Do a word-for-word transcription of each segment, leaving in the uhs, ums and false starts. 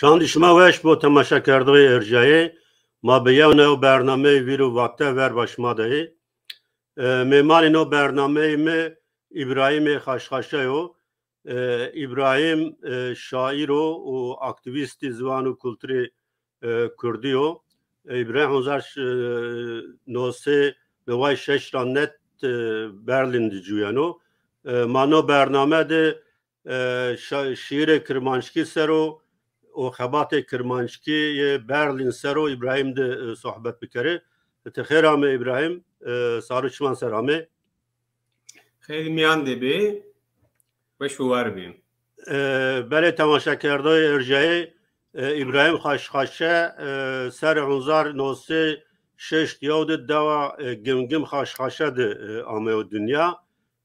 Çandî şima weş bo temaşekerdoyê Ercayê. Ma bi yew new bernameyê Vîr û Vate ver ba şima de yê. E, mêmanê no bernameyê me Îbrahîmê Xaşxaşe yo. E, Îbrahîm, e, şaîr o û aktîvîstî ziwan û kulturê, e, kurdî yo. E, Îbrahîm hezar, e, nod sê neway şeş ra net, e, Berlîn di cuyeno. E, ma no bername de e, şa-, şiîrê kirmanckî ser o û xebatê kirmanckî yê Berlîn ser o Îbrahîm di, e, sohbet bikere. Ti xêr ame Îbrahîm, e, sar û çiman ser ame. Xêr miyan de be, weş û war be. E, belê temaşekerdoyê Ercayê, e, Îbrahîm Xaşxaşe, e, ser hezar nod sê şeşt yew de dewa, e, Gimgim Xaşxaşe de, e, ameyo dinya.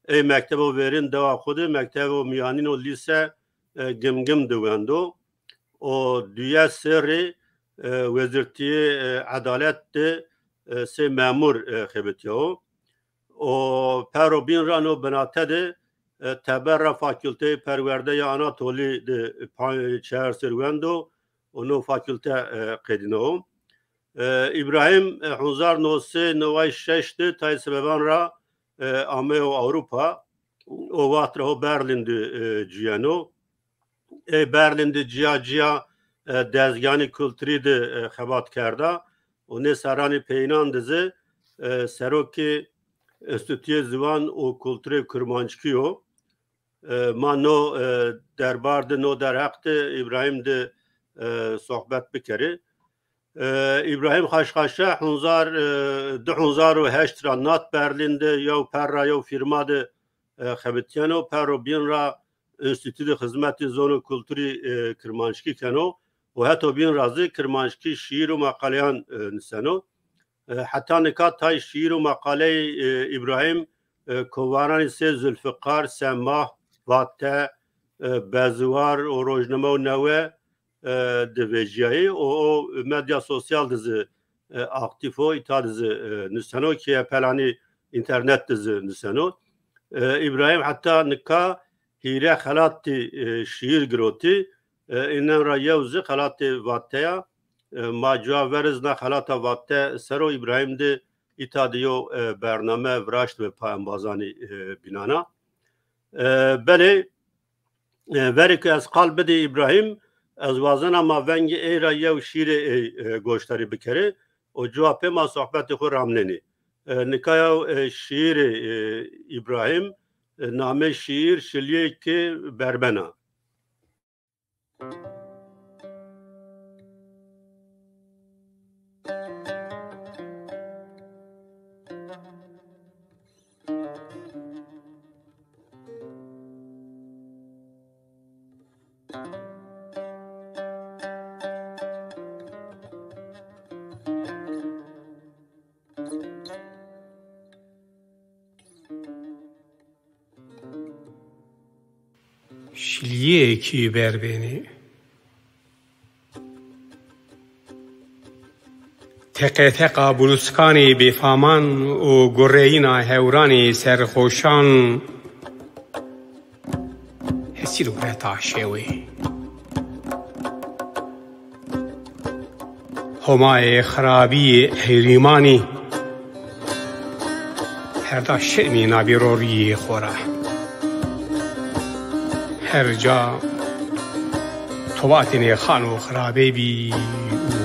Ê mektebo vêrin dewa xwe de, mektebo miyanîn û lîse, e, Gimgim de wendo. Û duye serrê, e, Wezîrtiyê, e, Edalet de, e, sê memûr, e, xebitiyo. Û pero bîn ra no binate de, e, teber ra Fakülteyê Perwerdeya Anatolî de pa-, çar ser wendo û no fakülte, e, qedîno. E, Îbrahîm, e, hezar nod sê neway şeş de tayê sebeban ra, e, ameyo Ewropa û waxt re ho Berlîn de, e, ciyeno. Ê Berlîn de ciya ciya, e, dezgehanê kulturî de, e, xebat kerda û nê serranê peyînan de zî, e, serokê Enstîtuyê Ziwan û Kulturê Kurmanckî yo. E, ma no, e, derbar de, no derheq de Îbrahîm de, e, sohbet bikere. E, Îbrahîm Xaşxaşe hezar, e, du hezar û heşt ra nat Berlîn de yew per ra yew fîrma de, e, xebitiyeno. Pero bîn ra Enstîtû de xizmetê zon û kulturî, e, kirmanckî keno û heto bîn ra zî kirmanckî şiîr û maqaleyan, e, niseno. E, heta nika tay şiîr û maqaleyê, e, Îbrahîm, e, kovaranê sê Zulfikar, Semah, Vate, e, Beziwar û Rojname û Newe, e, de vejiyayê û o medya sosyal de zî, e, aktîf o, îta de zî, e, nuseno, kê pelanî înternet de zî nuseno. E, Îbrahîm heta nika hîrê xelatî, e, şiîr girotî, e, înan ra yew zî xelatê Vate ya. E, ma cuwa veriz na xelata Vate ser o Îbrahîm de îta de yo, e, bername viraştime pa embazanî, e, bînana. E, belê, e, verê ku ez qal bidî Îbrahîm, ez wazena ma vengê ê ra yew şîrê ê, e, goşdarî bikere û cuwa pê ma sohbetê xwe ramnenê. E, nika yew, e, şîrê, e, Îbrahîm, e, namê şîîr Şiliyekî Berbena. Şiliyekî Berbênê. Teqeteqa buluskanê bêfaman û gureyîna hewranê serxweşan hesîr were taşewê. Homayê xirabiyê hêrîmanî her da şermî nabî roriyê xwe re. Her ca tovatê nêxan û xirabê bî û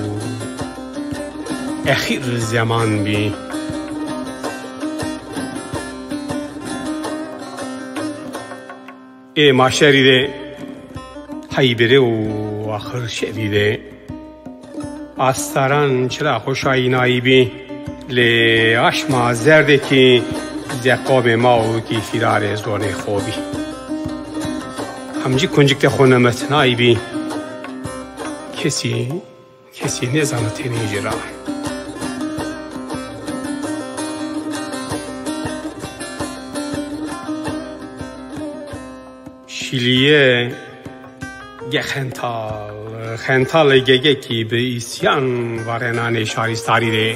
exîr zeman bî. Ê maşerî de, heybirê û axir şevî de, astaran çira xweşayînayî bî, lê aşma zerdekî zeqomê mawikî fîrarê zonê xo bî. Hemcî kuncik de xwe nemetinayî bî. Kesî Kesî nêzana tenê jî ra. Şilîye ge xental, xentalê gegekî bi îsyan varenanê şarîstarî de.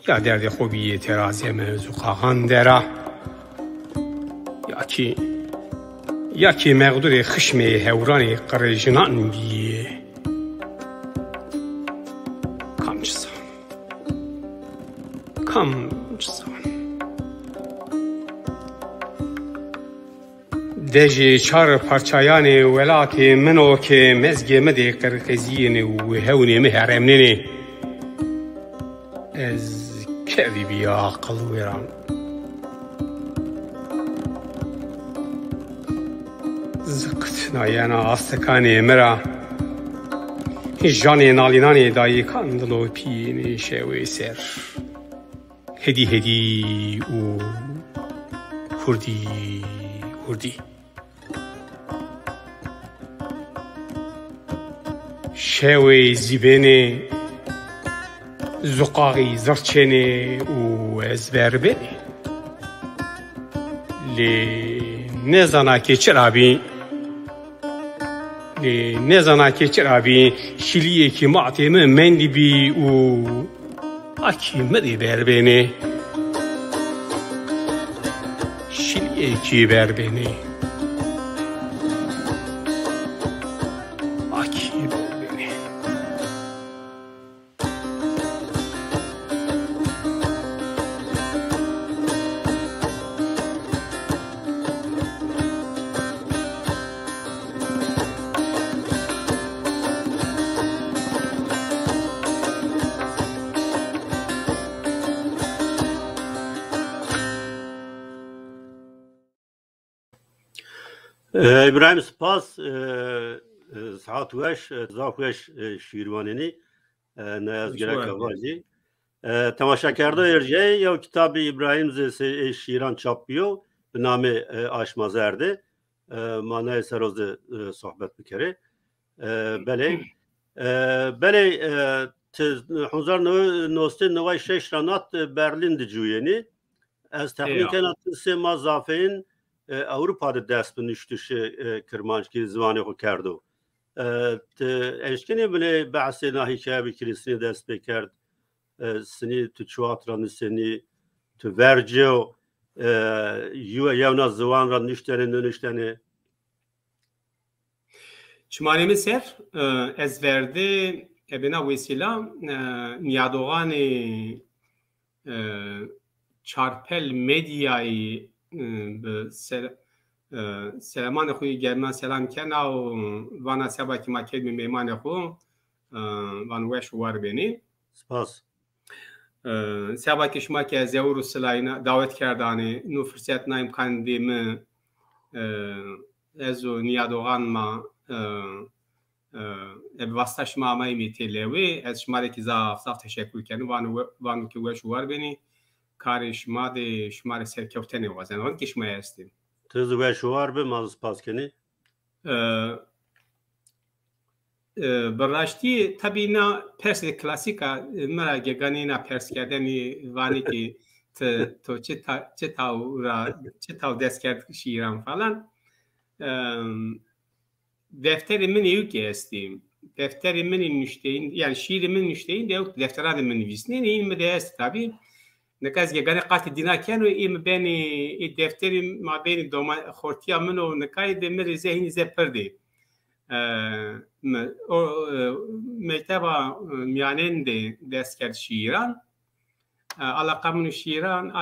Ya derdê xwe bîyê teraziyê me zûqaxan dera, ya kî Ya kî mexdûrê xişmê hewranê qirêjinan bîye. Kam çi zan? Kam çi zan? De ji çar parçayanê welatê min o ke mezgê min dê qirqiziyêne û hewnê min heremnêne. Ez kevî bî aqil wêran. Ziqit nayena astikanê min ra. Janê nalînanê dayikan dilopiyêne şewê ser. Hêdî hêdî û hurdî hurdî. Şewê zîbênê, zuqaxî zirçênê û ez berbênê. Lê nezana kê çira bî. Lê nezana kê çira bî, şiliyekî matê min mendî bî û akî min dê berbênê. Şiliyekî berbênê. Akî berbênê. Ee, Îbrahîm, spas. Ee, e, saet weş, e, zaf weş, e, şîrwanînî. E, ne ez gerek ava jî. E, temaşekerdoyê jê yew kitabî Îbrahîm zê sê ê şîran çap biyo, bi namê, e, Aşma Zerdê. E, ma nayê sero zê, e, sohbet bikerê. E, belê. E, belê, e, ti hezar neway şeş ra nat, e, Berlîn dicûyênî. Ez texmîn kena ti sê ma zafeyên, e, Ewropa de dest bi nuştişê, e, kirmanckî ziwanê xwe kerdo. E, ti eşkenê binê behsê na hîkaye bikirî, sinî dest pê kerd, e, sinî tu çi wext ra nisenî, tu vercê, e, yew-, yewna ziwan ra nuştenê, nenuştenê? Çimanê min ser, e, ez verdê, e, bêna wesîla, e, niyadoxanê, e, Çarpel Medyayî, e, bi sel-, e, selemanê xwe yê german selam kena û vana seba ki ma kevdimê mêmanê xwe, e, van weş û war bênî. Spas. E, seba ki şima ke zewir û silayîna dawet kerdanê, nû firset na îmkan dê mi, e, ez û niyadoxan ma, e, e, e, bi wasta şima amayî mê tê lewê, ez şima rê ki zaf, zaf teşekkür kenim. Van we-, van ki weş û war bênî, karê şima dê şima rê serkewtenê wazen. Van ki şima estî. Tu zî weş û war bi, ma zî spas kenî. E, e, bi raştî tabî na persê klasîk a, e, min ra geganê na perskerdenî vanê ki ti, to çi ta-, çi taw ra, çi taw dest kerd şîîran falan. E, defterê min ê wikî estî. Defterê min ê nuşteyîn, yani şîîrê min nuşteyîn de ew defteran de min nivîsnê, ê min de est tabî. Nika ez geganê qatî dîna keno, ê mi benê, ê defterê ma benê doma xortiya min û nikayê de mi rê zehînî ze pir dê. E, mi, o, e, mekteba, e, miyanên de dest kerd şîîran. E, alaqa min û şîîran a,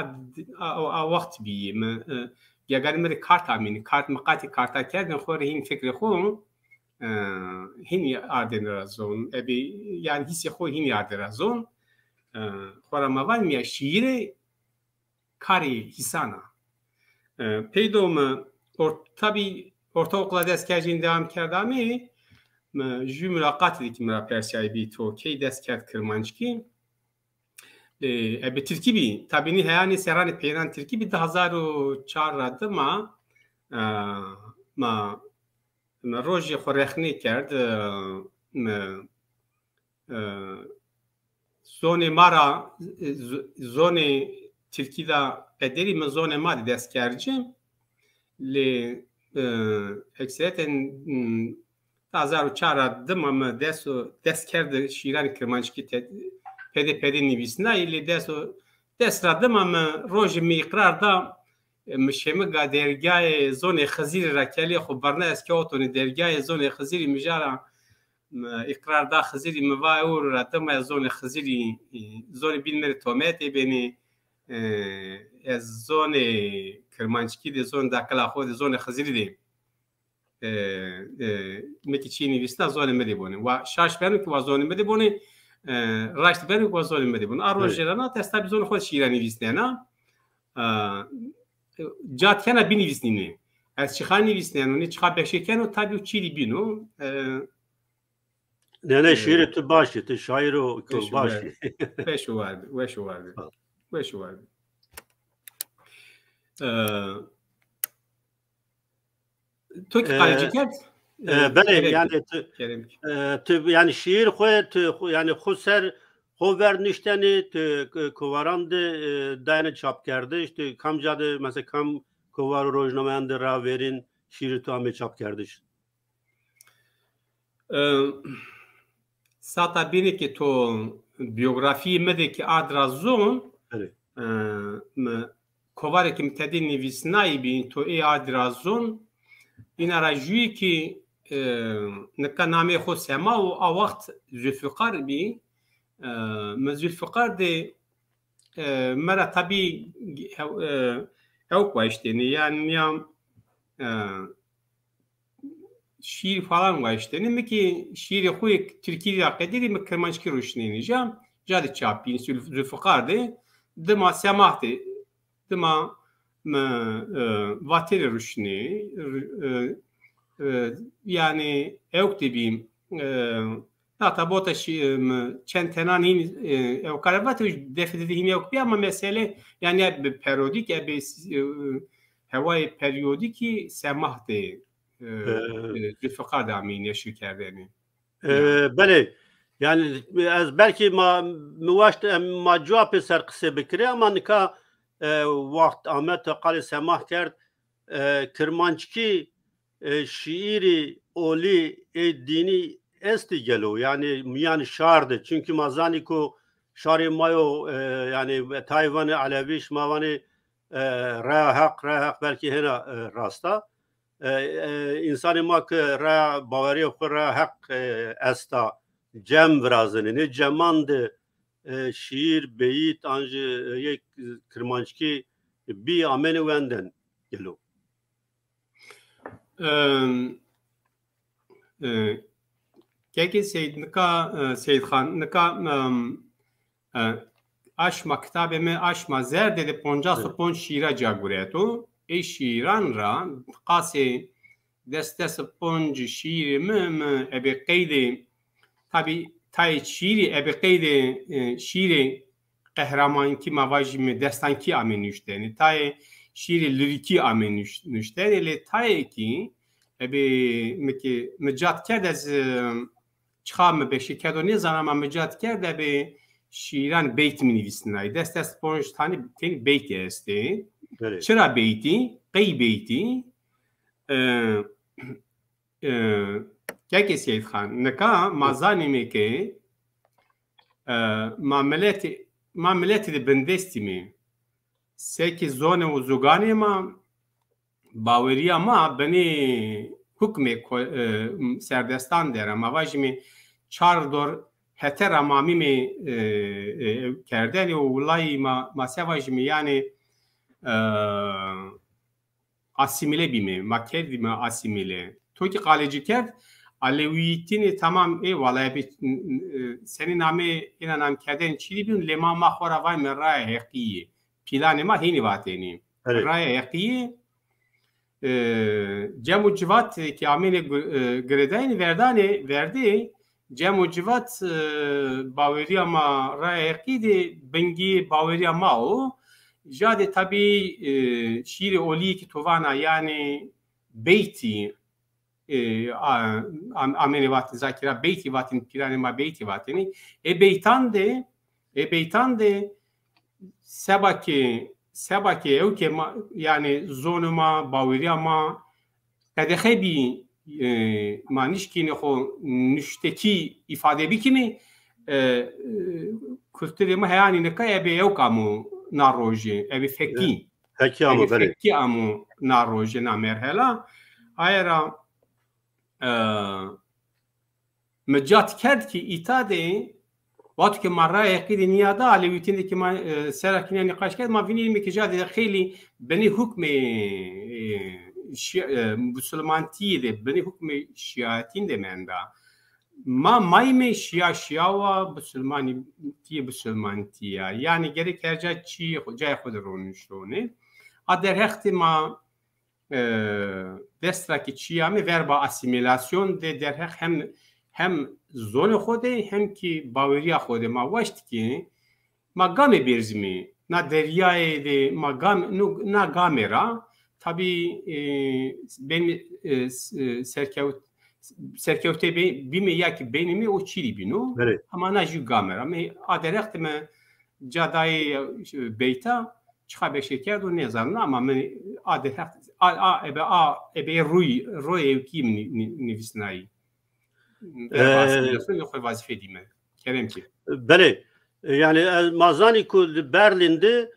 a, a wext bîyî. Mi, e, geganê mi rê kart amînî. Kart mi qatî karta kerdin, xwe rê hîn fikrê xwe, e, hîn ardên ra zon. Ebî, yani hîsê xwe hîn ardên ra zon. E, xwe ra me van miya şîîrê karê hîsan a. E, peydo mi or-, tabî ortaokula dest kerdin devam kerdamê, mi jû mulaqatê dikî mi ra persiyayî bî to key dest kerd kirmanckî. E, e, bi tirkî bî. Tabî nî heyanê serranê peyênan tirkî bî, di hezar û çar ra dima, e, ma, me rojê xwe rexnê kerd, e, me, e, zonê ma ra, e, z-, zonê tirkî de qederî min zonê ma de dest kerd ci. Lê, e, ekseriyeten, hmm, di hezar û çar ra dima me dest û, dest kerde şîranê kirmanckî te-, pêdê pêdê nivîsnayî, lê dest û, dest ra dima me rojê me îqrar da, e, mi şêmiga dergahê zonê Xizirî ra kelê xwe birne, ez kewtonê dergahê zonê Xizirî, mijara, mi îqrar da Xizirî, mi va ewro ra dema ez zonê Xizirî, e, zonê bîn mi rê tometê bênê, e, ez zonê Kirmanckî de, zonê dakila xwe de, zonê Xizirî de, e, e, mi ki çî nivîsna zonê mi de bone. Wa şaş beno ki wa zonê mi de bone, e, raşt beno ki wa zonê mi de bone. A rojê ra na, ez tabî zonê xwe de şîra nivîsnena. E, ca dikena binivîsnînê. Ez çixa nivîsneno, nê çixa beşê keno, tabî û çîrî bîno. E, Ne, ne, şiîrê tu baş e, tu şaîr û ku baş e. Weş û war be, weş û war be. Sağ ol. Weş û war be. E, tu ki Ee, qalecî kerd? E, belê, gerek, yani tu, gerek. E, tu, yani şiir xwe, tu, xwe, yani xwe ser, xwe ver niştenî, tu, e, kovaran de, e, dayne çapkerdiş, tu kamca de, mesela kam kovar û rojnameyan de raverîn şiir tu amê çapkerdiş? E, sata bînî ki to biyografî mi de ki adra zon, Belê. e, mi kovarê ki mi tedê nivîsnayî bî, to ê adra zon, îna ra jûyî ki, e, nika namê xwe Sema û a wext Zülfikar bî, e, mi Zülfikar de, e, me ra tabî hew-, e, ewk waştêne, yani ya, e, şiir falan waştêne. Mi ki şiirê xwe yê tirkî ra qedîrî mi kirmanckî ruşnêne ja, ja de çapîn Zülf-, Zülfikar de, dima Semah de, dima mi, e, Vatêrê ruşnê, e, e, yani ewk de bî, e, nata bota şi-, e, mi çend tenan hîn, e, ewkare vat, defê de hîn ewk bî, ama mesele yani ya bi perodîk, ya bi, e, hewayê periyodîkî Semah de, e, Ee, e, Zülfikar de amî neşir kerdene. Ee, belê. Yani ez belkî ma, mi waşt em ma cewapê ser qisê bikirê, ama nika, e, waxt Ahmet qalê Semah kerd, e, kirmanckî, e, şiîrî olî ê dînî estî gelo, yani miyan şar de. Çünkü ma zanî ku şarê ma yo, e, yani tayê vanê Elevî, şima vanê, e, Raya Heq, Raya Heq belkî hêna, e, rasta. E, e, însanê ma ki raya baweriya xwe, raya Heq, e, esta, cem virazinê. Nê ceman de, e, şiîr, beyît, an jî, e, yek kirmanckî bî amêne wenden gelo? Em, e, Kekê Seyîd nika, e, Seyîd Xan, nika, em, e, aşma kitabê me, aşma zerdê de poncas û ponc şîra ca gureto. Ê şîran ra qasê des, des û ponc şîrê mi, mi ebe qeydê, tabî tayê şîrî ebe qeydê, e, şîrê qehremankî, ma vajîme destankî amê nuştenê, tayê şîrê lirîkî amê nuş-, nuştenê, lê tayê kî ebe mi ki mi cat kerd ez, e, çiqa mi beşê kedo nêzana, ma mi cat kerd ebe şîran beyt mi nivîsnayî. Des, des ponc tanî tenî beytê estê. Belê. Çira beytî? Qey beytî? E, e, Kekê Seyîd Xan, nika ma zanîme ke, e, ma miletê, ma miletê de bindestî me. Sekî zonê û zuganê ma, baweriya ma binê hukmê ko-, e, serdestan de re. Ma vajîme çar dor hete ra ma mîmê, e, e, kerdenê û wilayî ma, ma se vajîme, yani, e, asîmîle bîme, ma kerdîme asîmîle. To kî qalecî kerd, Alewîtînê tamam, ê wala, ebe, e, senî namê êna namkerdên çîrî bîn, lê ma, ma xwe ra vayme raya heqî yê. Pîlanê ma hînî vatênî. Erê. Raya heqî yê, e, cem û civat ki amêne gu-, e, girêdayînê verdanê, verdê, cem û civat, e, baweriya ma raya heqî de bingî baweriya ma o. Jadê tabî, e, şîrê olî ki tovana, yani beytî, e, a-, am-, amêne vatin zakira beytî vatin, pîranê ma beytî vatênî. Ê beytan de, ê beytan de seba ke, seba ke ew ke ma, yani zonê ma, baweriya ma, qedexe bî, e, ma nişkîne xwe nuştekî îfade bikîne, e, e, kulturê ma heyanî nika ebe ew kamo na rojê, ebe fekî. Hekî amo, belê. Hekî amo na rojê, na merhela. Aye ra e, mi cat kerd ki îta de wexto ki ma raya heqî de niya da, alewîtîn de ki ma, e, sera kî niya nîqaş kerd, ma vînî me ki ca de xeylî binî hukmê, e, şi-, e, musulmantiyê de, binî hukmê şiayetîn de menda. Ma mayî me şiya şiya wa, musulmanî tiyê musulman tiya. Yanî gerek her ca çi xwe, cayê xwe de roniştone. A derheqtê ma e, dest ra ki çiya me verba asîmîlasyon de derheq hem, hem zonê xwe de hem ki baweriya xwe de ma waşt ki ma gamê bêrzimî, na deryayê de ma gam-, nu-, na gamê ra tabî, e, ben, e, s-, e, serkewt-, serkewtê be-, bîme ya ki beynê me o çîrî bîno. Belê. Ama na jû gamê ra. Me a derheq de me cadayê, e, beyta çiqa beşê kerdo nêzanim ama min a derheq, a, a, ebe, a, ebe rûy, rûyê ewkî min nî-, nî-, nivîsnayî. Ee, Asîmîlasyon xwe vazîfê dîme. Kerem ki. Belê. Yani, e, ma zanî ku li Berlîn de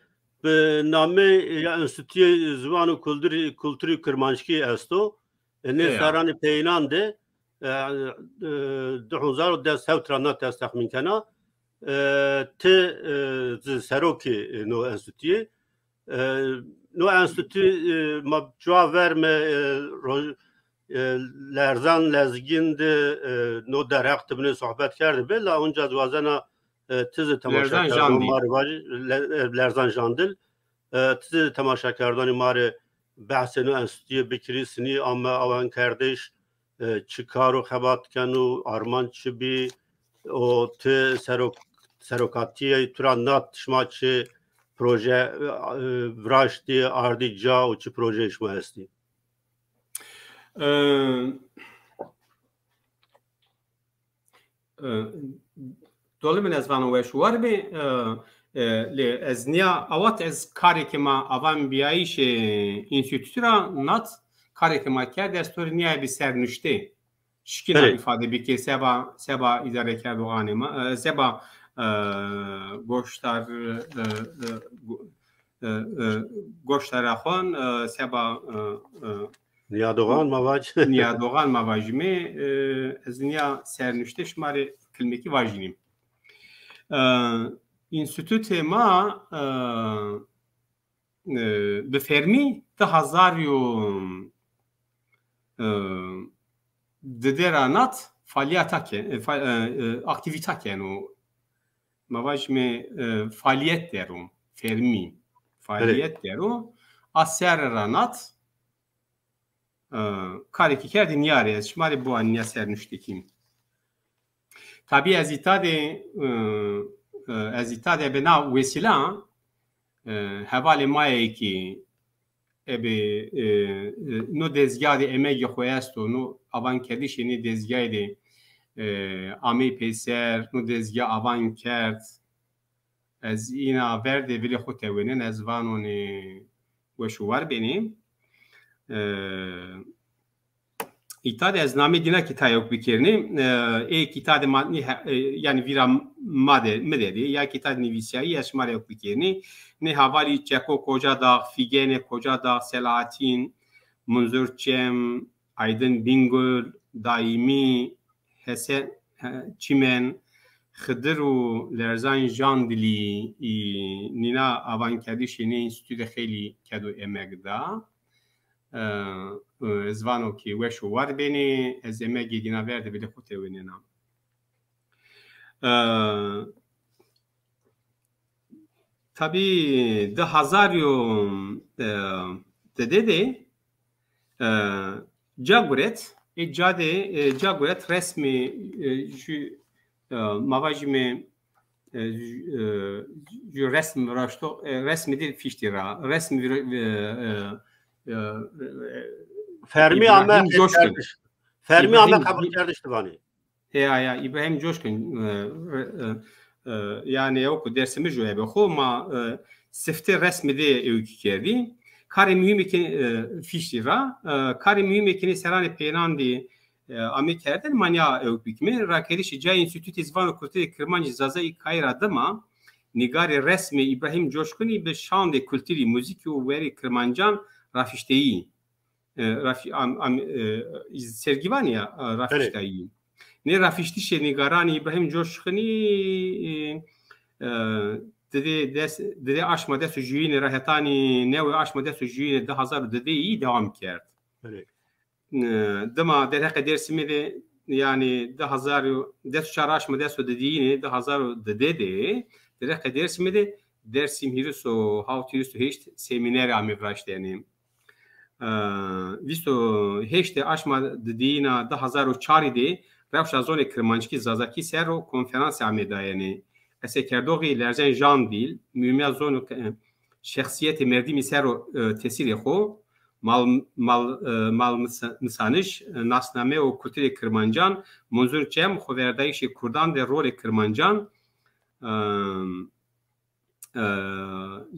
bi namê ya Enstituyê Ziwan û Kulturî, Kulturî Kirmanckî esto. E, nê Eya. Serranê peynan de, e, e, du hezar û deh hewt ra na te ez texmîn kena. E, ti, e, zi serokê, e, no enstituyê. E, no enstitû, e, ma cuwa ver me, e, roj-, e, lerzan lezgîn de, e, no derheq tibinê sohbet kerdibê, la onca dixwazena, e, ti zi temaşekerdan ma rê vaj-, le-, e, Lerzan Jandil, e, ti zi temaşekerdanê ma rê behsê no enstitûyê bikirî, sinî ame awan kerdiş, e, çi kar û xebat dikin û armanc çi bî û ti serok-, serokatiyê tu ra nat şima çi proje, e, viraştî, ardî ca û çi projeyê şima estî? E, e, Dolê min ez vano weş war bê, e, e, lê ez niya awat ez karê ke ma avan biyayîşê înstîtûtî ra nat, karê ke ma kerd ez to rê niyayê bi sernuştê. Şikîna Belê. îfade bike seba, seba îdarekerdoxanê ma, e, seba, e, goşdar, e, e, go-, e, e, goşdara xwan, e, seba, e, e, Niyadoxan ma vac. Niyadoxan ma vajîme, e, ez niya sernuştê şima rê kilmekî vajînim. E, înstîtûtê ma, e, e, bi fermî di hezar û, e, didê ra nat faaliyeta ke-, e, fa-, e, e, aktîvîta keno. Ma vajîme, e, faaliyet dero, fermî. Belê. Faaliyet dero. A serre ra nat, e, karekî kerdî niyarê, ez şima rê biwanî niya sernuştê kî. Tabî ez îta de, e, e, ez îta de bi na wesîla, e, hevalê ma yekî ebe, e, e, no dezgah de emegê xwe esto, no avan kerdişê nê dezgahê de, e, amey peyser, no dezgah avan kerd. Ez îna ver de vilê xwe tewênin, ez vanon ê weş û war benê. E, Îta de ez namê dîna kî ta yok bikirnî. E, ê kîta de ma, nî he-, e, yani vîra ma de, mi de bî, ya kîta de nivîsiyayî, ez şima rê yok bikirnî. Nê havalî Çeko Koca Dağ, Fîgenê Koca Dağ, Selahattin, Munzur Çem, Aydın Bingöl, Daimi, Hesen, he, Çimen, Xidir û Lerzan Jandilî, î, nîna avankerdişê nê înstîtû de xeylî ked û emek da. E, e, ez vano ki weş û war benê, ez emegê dîna ver de bilê xwe tewênena. E, tabî di hezar û, e, didê de, e, ca guret, ê ca de, e, ca guret resmê, e, jü, e, ma vajîme, e, jü, e, jü resm viraşto, e, resmê de fîştî ra, resmê vira-, e, e, e, e, Fermî ame Îbrahîm Coşkun. Kerdiş. Fermî ame Îbrahîm qebul kerdiş divanê. Heya, ya, Îbrahîm Coşkun, e, e, e, yani ew ku dersimiz jû ebe xwe ma, e, sifte resmê de ewkî kerdî. Karê muhîmê ke, e, fîştî ra, e, karê muhîmê ke nê serranê peynan de, e, amê kerdin, ma niya ewk bikime. Rakerişê cayê Înstîtûtê Zivan û Kulturê Kirmancî Zazayî Kayî ra dima, nîgarê resmê Îbrahîm Coşkunî bi şandê kulturî, muzîkî û werê Kirmancan rafîşteyî. E, rafî-, am, am, e, sergîvanî ya, e, rafîştayî. Nê rafîştişê nîgaranî Îbrahîm Coşkunî, e, e, didê des-, didê aşma des û jûyînê re hetanî newê aşma des û jûyînê du hazar û dideyî dewam kerd. Belê. E, dima derheqê Dêrsimê de, yanî du hazar û des û çar aşma des û dideyînê du hazar û didê de, derheqê Dêrsimê de Dersim hîris û hawt hîris û heşt semînerê amê viraştenê. E, vîst û heştê aşma didiyîna du hazar û çarî de rewşa zonê kirmanckî zazakî ser û konferansê amê dayene. Qesekerdoxî Lerzen Jandîl, muhîmiya zon û, e, şexsiyetê merdimî ser û, e, tesîrê xwe, mal, mal, e, mal misa-, misaniş, e, nasname û kulturê kirmancan, Munzur Çem, xweverdayîşê kurdan de rolê kirmancan, e, e,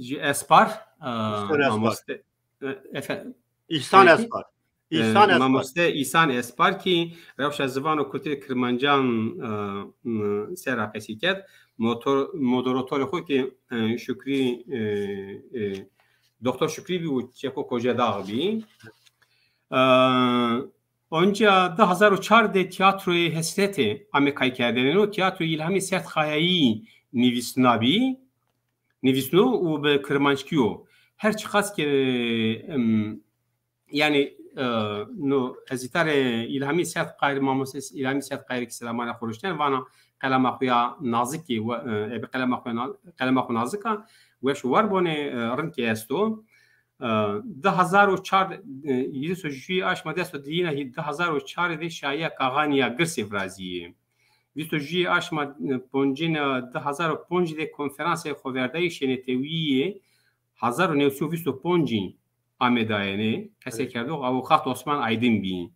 ji Espar, e, Îhsan Espar. Mamoste, e, efe-, Îhsan Peki. Espar. E, Îhsan Espar. Mamoste Îhsan Espar kî rewşa zivan û kulturê Kirmancan, e, m, ser ra qesî kerd. Motor-, moderatorê xwe kî, e, Şükrî, e, e, Doktor Şükrî bî û Çeko Kocedax bî. E, Onca du hazar û çar de tiyatroyê Hesretê ame kaykerdene. No tiyatroyê Îlhamî Sertkayayî nivîsna bî, nivîsno û bi kirmanckî yo. Her çiqas ki, em, yani, e, no hezîtarê Îlhamî Sertkayayî, mamostes Îlhamî Sertkayayî ki selamane xuruşten, vana qelema xwe ya nazikî, we, e, ebi qelema xwe na-, qelema xwe nazika, weş û war bone, e, rinkê esto. E, du hazar û çar, e, hîris û jûyê aşma des û diyîna hî-, du hazar û çar de şayiya Kaxaniya Girsê virazî. Vîst û jûyê aşma, e, poncîna du hazar û ponc de konferansê xweverdayîşê netewî yê hezar û newsî û vîst û poncî amedayene, qesekerdox avûkat Osman Aydin bî.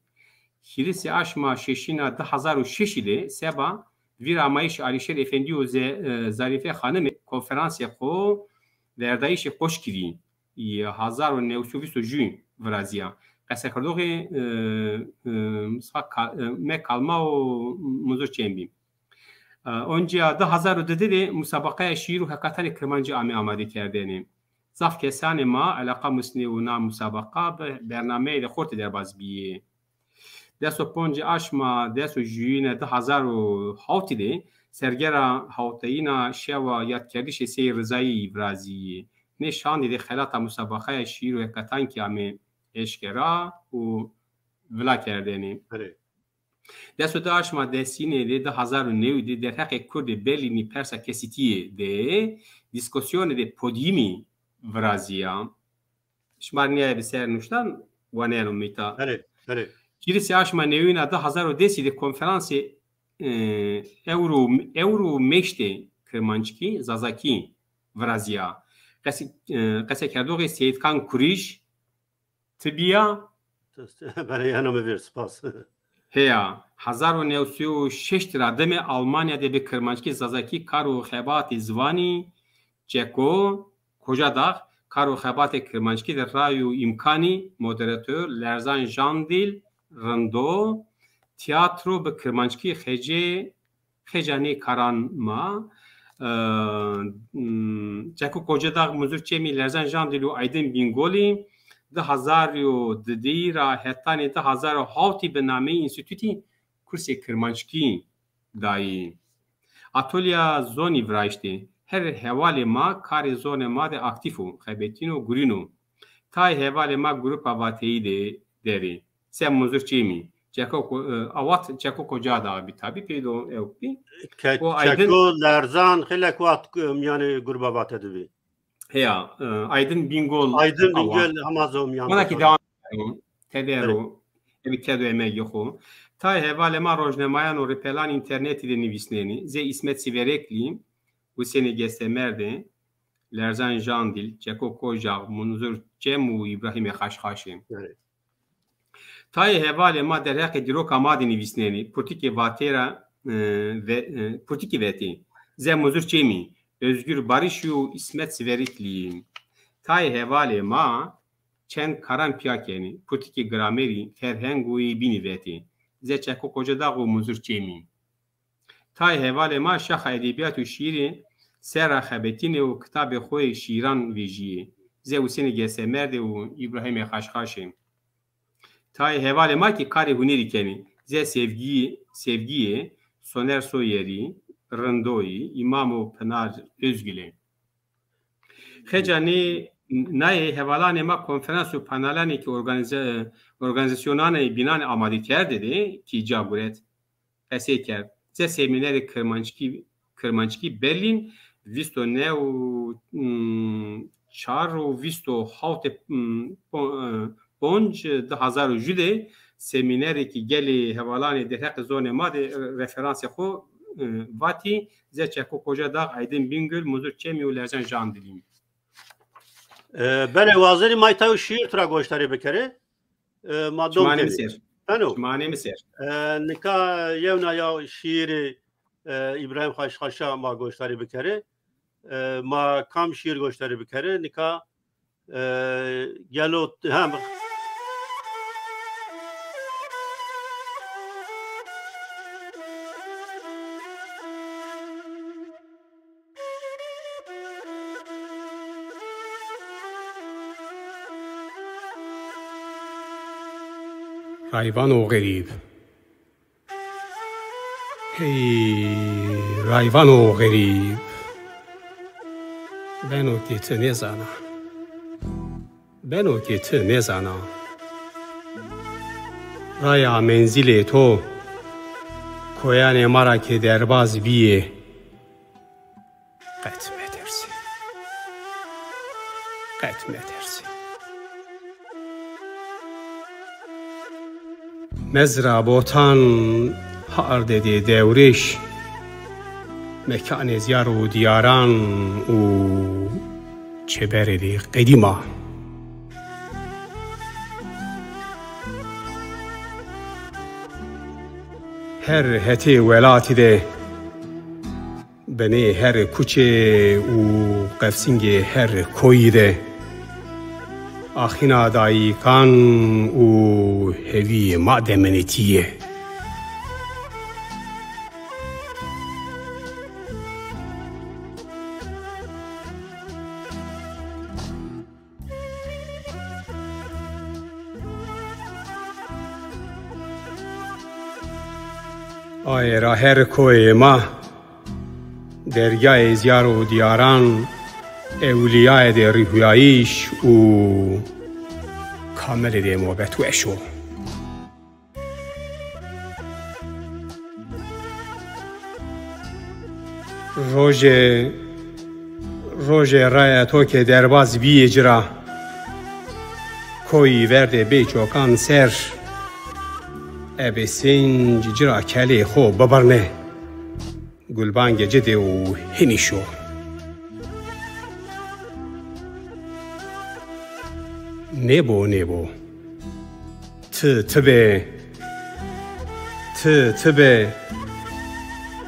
Hîrisê aşma şeşîna du hazar û şeşî de seba vîr amayîş Alîşêr Efendî û Ze-, e, Zarîfe Xanimê konferansê xweverdayîşê qoç kirî. Yê hezar û newsî û vîst û jû viraziya. Qesekerdoxê, e, e, Musa Ka-, e, me Kalma û Muzur Çembî. E, oncîya du hazar û didê de musabaqeya şiîr û hekatanê kirmancî ame amadekerdene. Zaf kesanê ma eleqa musnê û na musabaqa bi bernameyê de xortê derbas bîyê. Des û ponc aşma des û jûyîne du hazar û hawtî de sergera hawteyîna şewa yadkerdişê Seyîd Rizayî virazî. Nê şandî de xelata musabaqaya şiîr û hekatankî ame eşkera û vila kerdene. Erê. Des û du aşma desînê de du hazar û newî de derheqê Kurdê Berlînî persa kesîtiyê de dîskosyonê de podyîmî viraziya. Şima niyayê bi ser nuştan waneno mîta. Belê, belê. Hîrisê aşma newîna du hazar û desî de konferansê, e, Ewro, Ewro Meştê Kirmanckî, Zazakî viraziya. Qesî-, e, qesekerdoxê Seyîdkan Kurîj, Tibiya. Belê, ya name vêr, spas. Heya, hezar û newsî û şeş ra demê Almanya de bi kirmanckî zazakî kar û xebatê ziwanî, Çeko Kocadag, kar û xebatê kirmanckî de ray û îmkanî, moderator, Lerzan Jandîl, rindo, tiyatro bi kirmanckî xecê Xêca nê karan ma, e, m, Çeko Kocedag, Muzur Çemî, Lerzan Jandîl û Aydin Bîngolî du hazar û didî ra hetanî du hazar û hawtî bi nameyê Înstîtûtî kursê kirmanckî dayî. Atolya zonî virayiştê. Her hevalê ma karê zonê ma de aktîf o, xebetîn û gurîn o. Tayê hevalê ma grupa Vateyî de derê. Sem Muzur Çêmî. Çeko ko-, e, awat Çeko Koca da bî tabî peydo ew bî. Ke-, O Aydın Çeko Lerzan xêlek wext, e, miyanê gruba Vate de bî. Heya, e, Aydın Bingol Aydın awa. Bingöl hema zomyan Mana ki da. Devam edelim. Tedero. Evet. Evi kedo emegê xo. Tayê hevalê ma rojnemayan û ripelan internetî de nivîsnenî. Zê İsmet Siverekli, Husênê Gestemerdê, Lerzan Jandîl, Çeko Koca, Munzur Çem û Îbrahîmê Xaşxaşê. Evet. Tayê hevalê ma derheqê dîroka ma de nivîsnenî, Pirtûkê Vatê ra, e, ve-, e, Pirtûkê Vetê, Zê Muzur Çêmî, Özgür Barişî û Îsmet Siverîklî. Tayê hevalê ma çend karan piya kenî, Pirtûkê Gramerî, Ferheng û Êbînî Vetê, Zê Çeko Koca Dax û Muzur Çêmî. Tayê hevalê ma şaxa edebiyat û şiîrê Serra Xebetînê û kitabê xwe yê şîran vêjiyê. Zê Husênê Gesemerdê û Îbrahîmê Xaşxaşê. Tayê hevalê ma kî karê hunêrî kenê. Zê Sevgî-, Sevgiyê, Soner Soyerî, Rindoyî, Îmamo Pinar Özgülê. Xeca nê nayê hevalanê ma konferans û panelanê kî organize-, organizasyonanê bînanê amadekerdê de kî ca guret. Qesey kerd. Ze semînerê Kirmanckî, Kirmanckî Berlîn, vîst û neh û, hmm, çar û vîst û hawtê, hmm, po-, e, ponc, du hazar û jû de semînerekî gelê hevalanê derheqê zonê ma de, e, referansê xwe, e, vatî, Ze Çeko Koca Dağ, Aydın Bingöl, Muzur Çemi û Lerzan Jandilî. E, belê, wazirî may tayo şiir tura goştarê bikerê. E, ma dom Çimanê kerê. Misir. Eno. Çimanê Misir. E, nika yewna ya şiirê, e, Îbrahîm Xaşxaşa ma goştarê bikerê. E, ma kam şiir goştarê bikerê? Nika, e, gelo, ha, Rayvano xerîb. Hey, rayvano xerîb. Beno kê ti nêzana. Beno kê ti nêzana. Raya menzîlê to, koyanê ma ra kê derbaz bîyê. Qet metersî. Qet metersî. Mezra botan, hardê dê dewrêş, mekanê ziyar û diyaran û çêberê dê qedîma. Her hetê welatî de, binê her kuçê û qefsingê her koyî de, axîna dayîkan û hevî ma demenetî ye. Ayê ra her koyê ma, dergahê ziyar û diyaran, ewliyayê de rihuyayîş û kamelê de mobet weş o. Rojê, rojê raya to ke derbaz bîyê cira, koyî verdê bê çokan ser, ebê sênc cira kelê xo bibirne, gulbangê cidê û hinî şo. Nêbo, nêbo. Ti, ti be. Ti, ti be.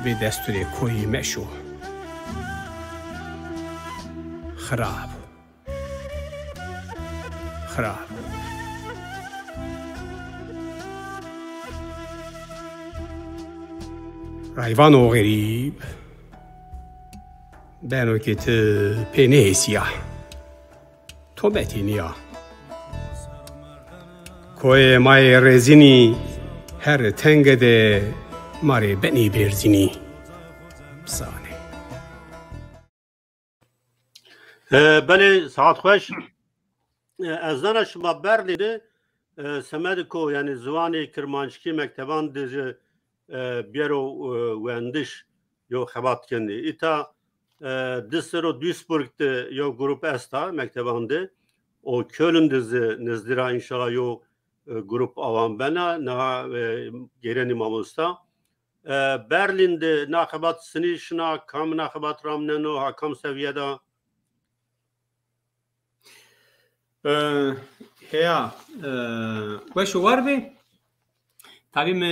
Bê destûrê koyî meşo. Xirab. Xirab. Rayvano xerîb. Beno ke ti pê nehêsiya. Tometî niya. Koyê ma yê rêzînî her tenge de ma rê benî bêrzînî. Bisanê. E, belê, saet xweş. E, ez zana şima Berlîn de, e, semedê ku, yanî ziwanê kirmanckî mekteban de jî, e, biyero, e, wendiş yo xebat kenî. Îta, e, di sero Duisburg de yo grup esta mekteban de. O Köln de zî nizdî ra înşallah yo, e, grup awan bena. Niha, e, gêrenî mamosta. E, Berlîn de na xebat sinî şina, kam na xebat ramneno, ha kam seviye da? E, heya, e, weş û war be. Tabî min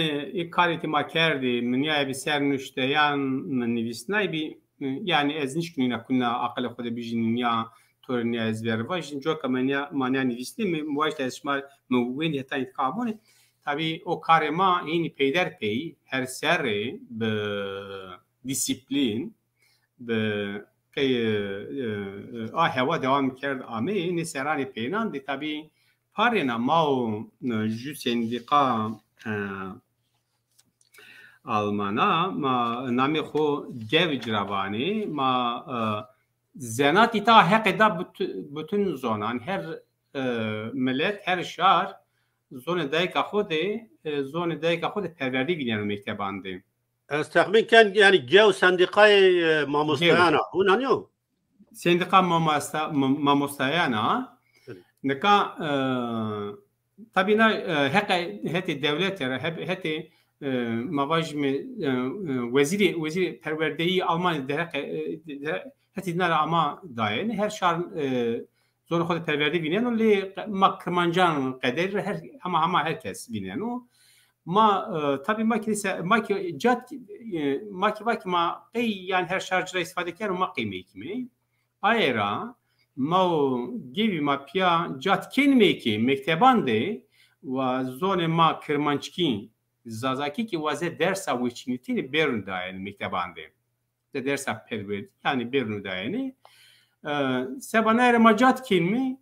ê karê ke ma kerdî, min ya bi ser nuşteyan min nivîsnay bî, yanî ez nişkînîna kuna aqilê xwe de bijînim ya torê niya ez berva jî, coka min ya, ma niya nivîsnê, min wajda ez şima min wendî heta întiqa abone. Tabî o karê ma hînî peyder pey, her serrê bi disiplîn, bi qey, e, e, a hewa dewam kerd amê, nê seranê pênan de tabî parêna ma û, e, jû sendîqa, e, Almana, ma namê xwe gev ciravanê, ma, e, zenatî ta heqê da bütün, bütün zonan, her, e, millet, her şar zonê dayika xwe de, e, zonê dayika xwe de perwerdî vîneno mekteban de. Ez texmîn ken, yani gew sendîqayê, e, mamosteyan a. Hûn aniyo? Sendîqa mamosta-, ma-, mamosteyan a. Belê. Nika, e, tabî na, e, heqe hetê dewletê re, heb-, hetê, e, ma vajime, e, e, wezîrê, wezîrê perwerdeyî Almanya derheqe, e, de-, de-, hetê dina re ama dayene. Her şar, e, zonê xwe de perwerdî vîneno, lê qe-, ma Kirmancan qederî re her, hema, hema her kes vîneno. Ma, e, tabî ma ki se-, ma ki cat, e, ma ki va ki ma qey, yani her şar cira îstîfade keno, ma qey mekî me. Aye ra ma û gevî ma piya cat kên mekî mekteban de wa zonê ma Kirmanckî, Zazakî ki wa ze dersa weçînitînê bêrûn dayene mekteban de. Ze dersa perwerdî, yani bêrûn dayene. E, seba nayê re ma cat kên me,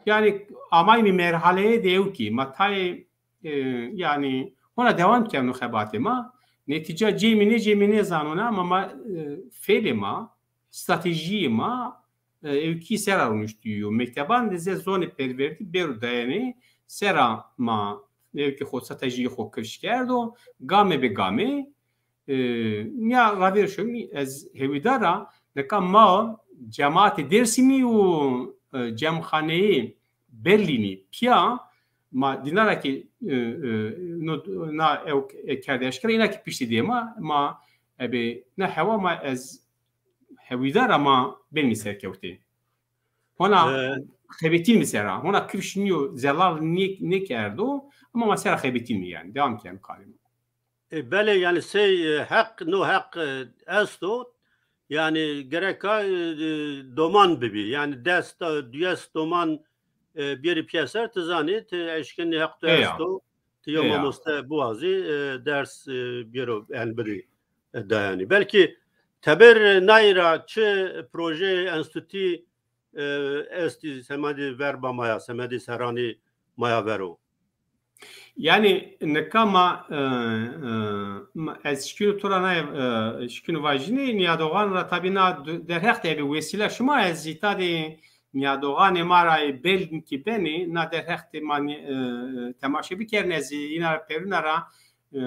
yani amayî me merhaleyê de ew ki ma tayê, e, yani hona dewam keno xebatê ma. Netîca cê me nê, cê me nêzanona, ama ma, e, fêlê ma, stratejiyê ma, e, ew ki sera rûniştî yo. Mekteban de ze zonê perwerdî bêrû dayene sera ma, ew ki xwe stratejiyê xwe kifş kerdo, game bi game, e, niya ravêr şomî ez hewîdar a, nika ma cemaatê Dêrsimî û, e, cemxaneyê Berlînî piya ma dînara ki, e, e, no, na ew, e, kerde eşkere, îna ki piştî dê ma, ma ebe ne hewa ma ez hewîdar a ma bên mi serkewtê. Hona Ee, xebetîn mi sera, hona kifş niyo, zelal nê-, nêkerdo, ama ma sera xebetîn mi yani. Devam ken karê ma. E, belê, yani sey, e, heq, no heq, e, esto, yani gereka, e, e, doman bibî. Yani dest, e, duyes doman, e, biyeri piyeser, ti zanî, ti eşkenî heq tu Eya. esto, ti yo Eya. mamoste buwazî, e, ders, e, biyero, yani bidî, e, dayani. Belkî teber nayra çi proje enstitî, e, estî semedî verba maya, semedî seranî maya vero. Yani nika ma, e, e, ma, ez şikîno to ra nayê, e, şikîno vajînê, niyadoxan ra tabî na du-, derheq de bi wesîla şima ez jî tadê niyadoxanê ma ra ê belkî benê, na derheq de ma ni-, e, temaşe bikerine ez jî îna ra perûna ra, e,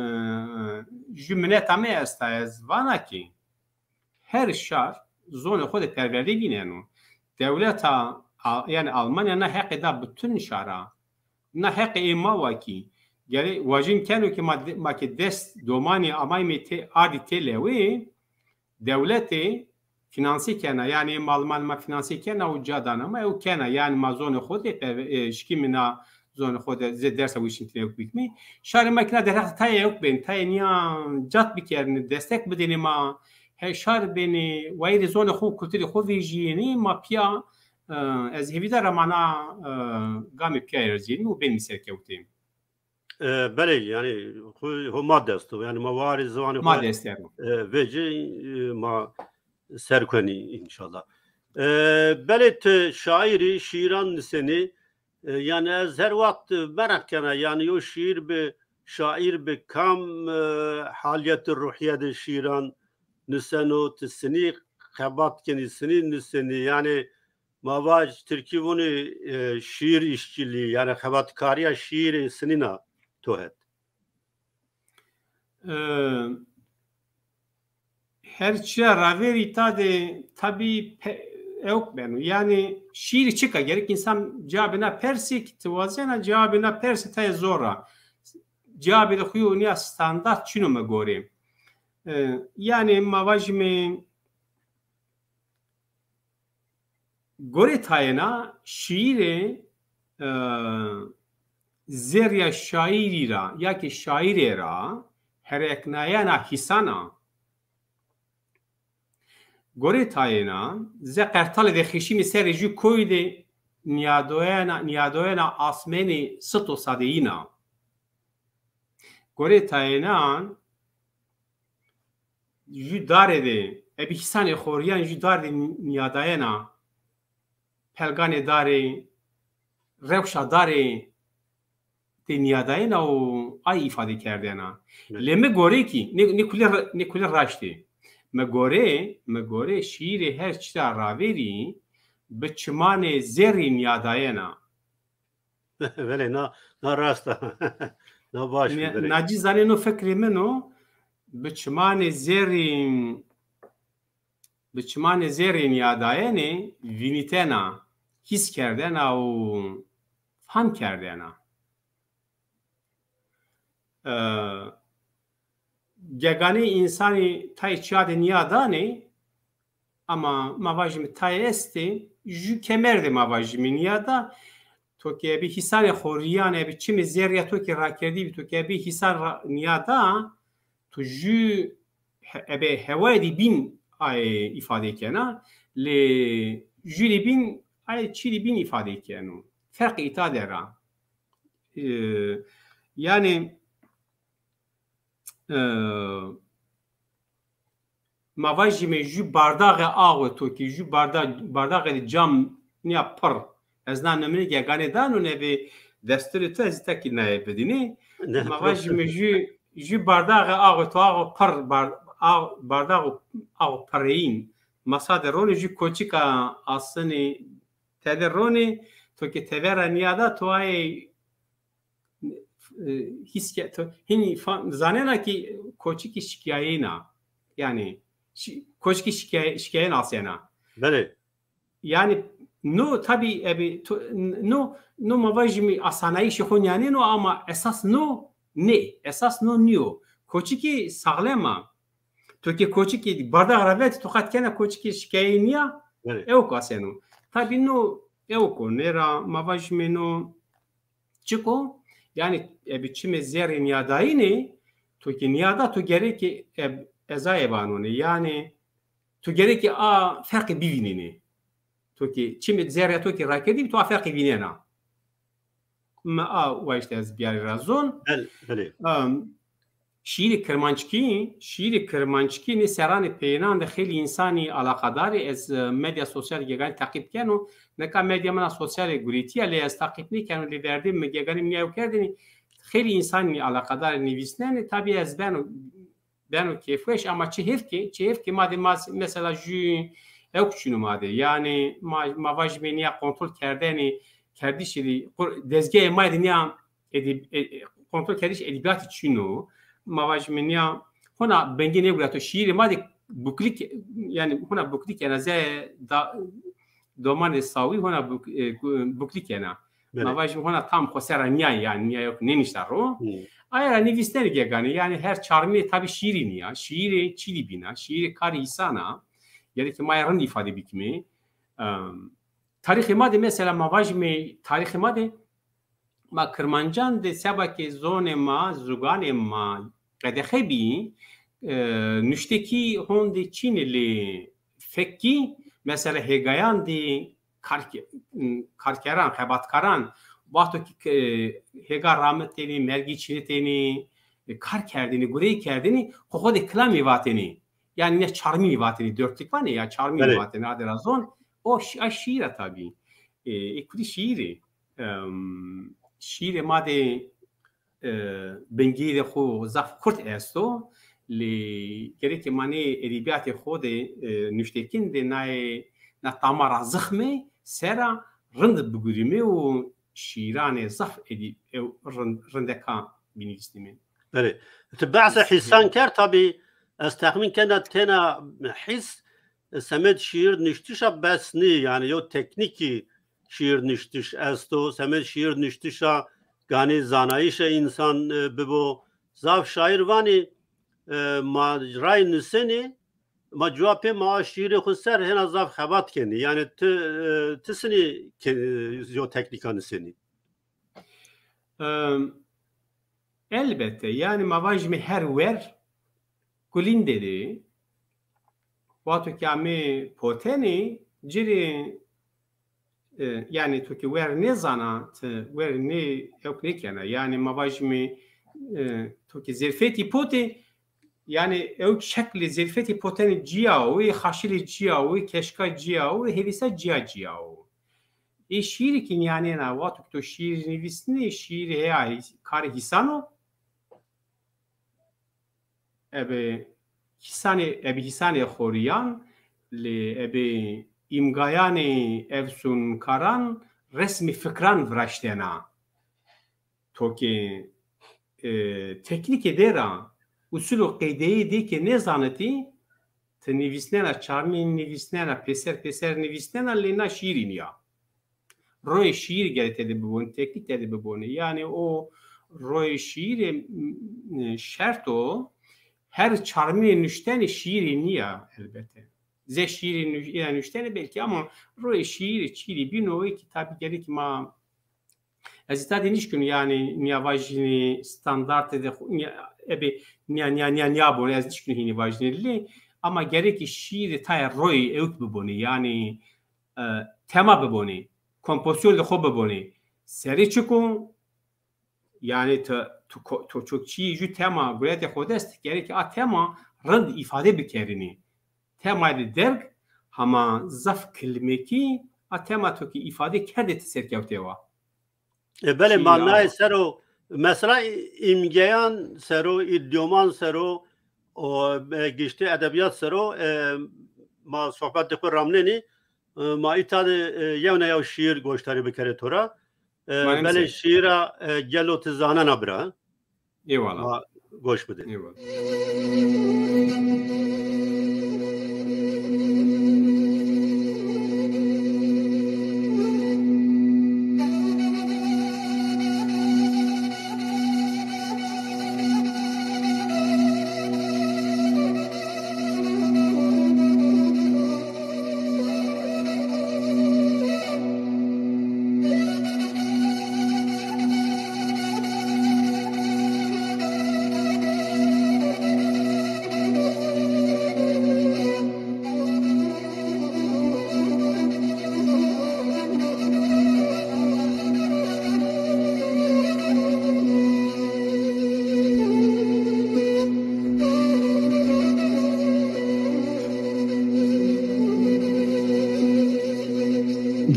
jû mineta me esta ez vana ki. Her şar zonê xwe de perwerdê vîneno. Dewleta, a-, yani Almanya na heqê da bütün şara. Na heqê ê ma wa kî. Gerê wajin keno ki ma de-, ma ki dest domanî amay me tê, ardî tê lewê, dewletê finansê kena. Yani mal mal ma finansê kena û ca dana ma ew kena. Yani ma zonê xwe de perwe-, e, şikî mina zonê xwe de zê dersa wî şintine ew bikmî. Şarê ma kina derheq tayê ew bên, tayê niya cat bikerine, destek bidêne ma, he şar bêne, wayirê zonê xwe û kulturê xwe vêjiyêne, ma piya, e, ez hêvîdar a ma na, e, gamê piya erziyêne û bên mi serkewtê. E, belê, yani xwe ho ma dest o. Yani ma warê ziwanê Ma xwe, dest er. e, vêce, e, ma serkenî inşallah. E, belê tu şairî, şiiran nisenî, e, yani ez her wext mereq kena, yani yo şiir bi, şair bi kam, e, haliyetê ruhiye de şiiran niseno, tu sinî xebat kenî, sinî nisenî, yani ma vaj tirkî vûnî, e, şiir işçiliği, yani xebatkariya şiirê sinîna to het. E, her çiya ravêrî tadê tabî pe-, ewk beno. Yani şiirî çika gerek insan cevabê na persê ki tu wazena cevabê na persê tayê zor a. Cevabê de xuyû niya standart çino me gorê. E, yani ma vajime Gorê tayêna şiîrê, e, zerrîya şaîrî ra ya ki şaîrê ra hereknayena hîsan a. Gorê tayêna ze qertalê de xişîmî serê jû koyî de niyadoyena, niyadoyena asmenî sit û sadeyîn a. Gorê tayênan jû darê de Ebi hîsanê xoriyan jî dar de niyadayena, pelganê darê, rewşa darê tê niyadayena û ay îfade kerdena. Lê mi gorê kî, nê, nê kulê ra-, nê kulê raştê. Mi gorê, mi gorê şiîrê her çira ravêrî bi çimanê zêrî niyadayena. Belê, na, na rast e. Na baş e, belê. Nacî zanê no fikrê min o, bi çimanê zêrî, bi çimanê zêrî niyadayene, vînîtena, hîs kerdena û fam kerdena. Ee, geganê însanî tayê çiya de niya danê, ama ma vajîme tayê estê, jû kemer de ma vajîme niya da, to ke ebi hîsanê xoriyan, ebi çimê zerriya to ke rakerdî bî, to ke ebi hîsan ra-, niya da, tu jû he-, ebe hewayê de bîn ay îfade kena, lê jû de bîn ay çî de bîn îfade keno. Ferq îta de ra. Ee, yani, ee, ma vajîme jû bardaxê axwe to kî, jû barda-, bardaxê de cam niya pir. Ez na nimine geganê dano nebe desturê tu ez tekî nayê bidînî. Ne, ma vajîme jû, jû bardaxê axwe to axwe pir, bar-, ax-, bardaxo axwe pireyîn. Masa de ronê jû koçika asinê tede ronê, to kî tevera niya da, to ayê e, hîs ke-, to hinî fa-, zanena ki koçikî şikiyayêna. Yani, şi-, koçikî şikiyay-, şikiyayên asena. Belê. Yani, no tabi ebi, to, no, no ma vajî mi asanayîşê xo nîyanê no ama esas no nê. Esas no niyo. Koçikî saxlem a. To ke koçikî bardax ra vet, to qet kena koçikî şikayê niya, belê, ew kaseno. Tabi no, ew ko, nêra ma vajî mi no, Çiko? Yani, ebi çimê zerrê niyadayînê, to ki niyada, to gerekê eb-, ezayê banonê. Yani, to gerekê a ferqê bivînînê. To ki çimê zerrê to ki rakedî, to a ferqê vînena. Me a wa işte ez biyarî ra zon. Bel-, belê. Em, Şiîrê kirmanckî, şiîrê kirmanckî nê serranê peyênan de xêlî însanî alaqadar e. Ez, e, medya sosyal geganî teqîb keno. Neka medya min a sosyal e gurîtiye, lê ez teqîb nêkeno, lê verdê min geganî min ya ew kerdinî. Xêlî însanî alaqadar e nivîsnenê. Tabî ez beno, beno kêfweş, ama çi hêvkê, çi hêvkê ma de ma, mesela jû ew çûno ma de. Yani ma, ma vajî me niya kontrol kerdenê, kerdişê de, qur-, dezgehê ma de niya edeb-, e, e, kontrol kerdiş edebiyatî çîno. Ma vajî me niya hona bengê nêgura to şiîrê ma de buklîk, yani hona buklîk ena ze da, domanê sawî hona buk-, e, ku-, buklîk ena. Belê. Ma vajî hona tam xo sera niya, yani niya yok nênişta ro. Hmm. Aya ra nivîsnerê geganê, yani her çarmê tabi şiîrî niya, şiîrê çîlî bîna, şiîrê karê îsana, yani ki ma ya rind îfade bikimê. Em, tarîxê ma de mesela ma vajî me tarîxê ma de ma Kirmancan de seba ke zonê ma, zuganê ma qedexe bî, e, nuştekî hondê çînê lê fekî, mesela hêgayan de karke-, karkeran, xebatkaran, wexto ki, e, hêga ramitênê, mergî çînitênê, e, kar kerdênê, gureyî kerdênê, xo xo de kilamî vatênê. Yani ne çarmî vatênê, dörtlük vanê ya, çarmî, belê, vatênê, adê ra zon. O şi-, a şiîra tabî. E, e, kudî şiîrê. Em, şiîrê ma de, e, bingî de xo zaf kurt esto, lê gerekê ma nê edebiyatê xo de, e, nuştekîn de nayê, na tamara zixmê sera rind bigurîmê û şiîranê zaf edî-, ew rind-, rindeka bînivîsnîmê. Belê. Tu behsa hîsan kerd, tabî ez texmîn kena têna hîs, semed şiir nuştişa bes nî, yani yo teknîkî şiir nuştiş esto, semed şiir nuştişa ganî zanayîşa însan, e, bibo. Zaf şaîr vanî, e, ma ray nisenî, ma cewapê ma şiirê xwe ser hêna zaf xebat kenî. Yani ti, e, ti sinî ke-, yo teknîka nisenî? Em, elbette, yani ma vajî me her wer kulîn de de, wexto ki amê potenê, cirê, e, yani to ki wer nêzana, ti wer nê ewk nêkena. Yani ma vajî me, e, to ki zerfetî potê, Yani ew şeklê zerîfetê potene ciya û, ê xaşilê ciya û, ê keşka ciya û, ê hêvîsa ciya ciya û. Ê şîîrê ki niyanêna, wexto ki to şîîr nivîstinê, şîîrê heya hî-, karê hîsan o. Ebe hîsanê, ebe hîsanê xoriyan, lê ebe îmgayanê efsûnkaran resmê fikran viraştena. To ki, e, teknîkê dê ra, usul û qeydeyê dê ki nêzanitî, ti nivîsnena, çarmî nivîsnena, pêser pêser nivîsnena, lê na şîîrî niya. Royê şîîr gere tede bibûn, teknîk tede bibûne. Yani o royê şîîrê, m, şert o, her çarmînê nuştenê şîîrê niya elbete. Ze şîîrê nû-, ya nuştenê belkî ama royê şîîrê çîrî bîno wê kitabî gerek ma ez îta dê nişkîno yani niya vajînê standartê de xu-, niya, ebe niya, niya, niya, niya bone ez nişkîno hînî vajînê lê ama gerek şîîrê taya royê ewk bibûne yani e, tema bibonê, kompozîsyonê xwe bibonê. Serê çik o? Yani tu, tu, ko-, tu çok çi jû tema gurete xwe dest, gerek a tema rind îfade bikerînî. Tema de derg, hema zaf kilmekî, a tema tu ki îfade kerde ti serkewtê wa. E, belê, Şîîr manayê ama. Sero, mesela î-, îmgeyan sero, îdyoman sero, o, e, giştî edebiyat sero, e, ma sohbet di xwe ramnenî, e, ma îta de, e, yewna yew şîîr goştarî bikerê to ra. E, Manim belê se. Şîîra, e, Gelo Ti Zanena Bira. Eyvallah. Ma goş bidin. Eyvallah.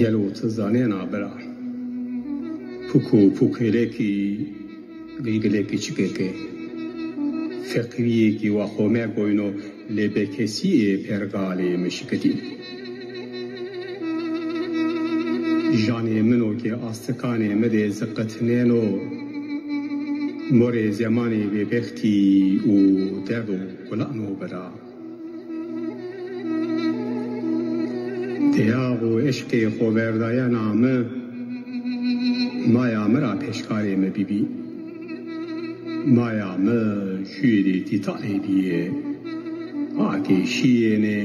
Gelo ti zanena bira, pûk û pûkêlekî, gilgilekî çikeke, feqîriyekî wa xwe me goyno lê bekesî ê pergalê min şikitî. Janê min o ke astikanê min de ziqitneno, morê zemanê bêbextî û derd û gulan o bira. Deyax û eşqê xoverdayena mi, maya mi ra pêşkarê mi bibî. Maya mi jûyê dîtanê bîye. Akê şiyênê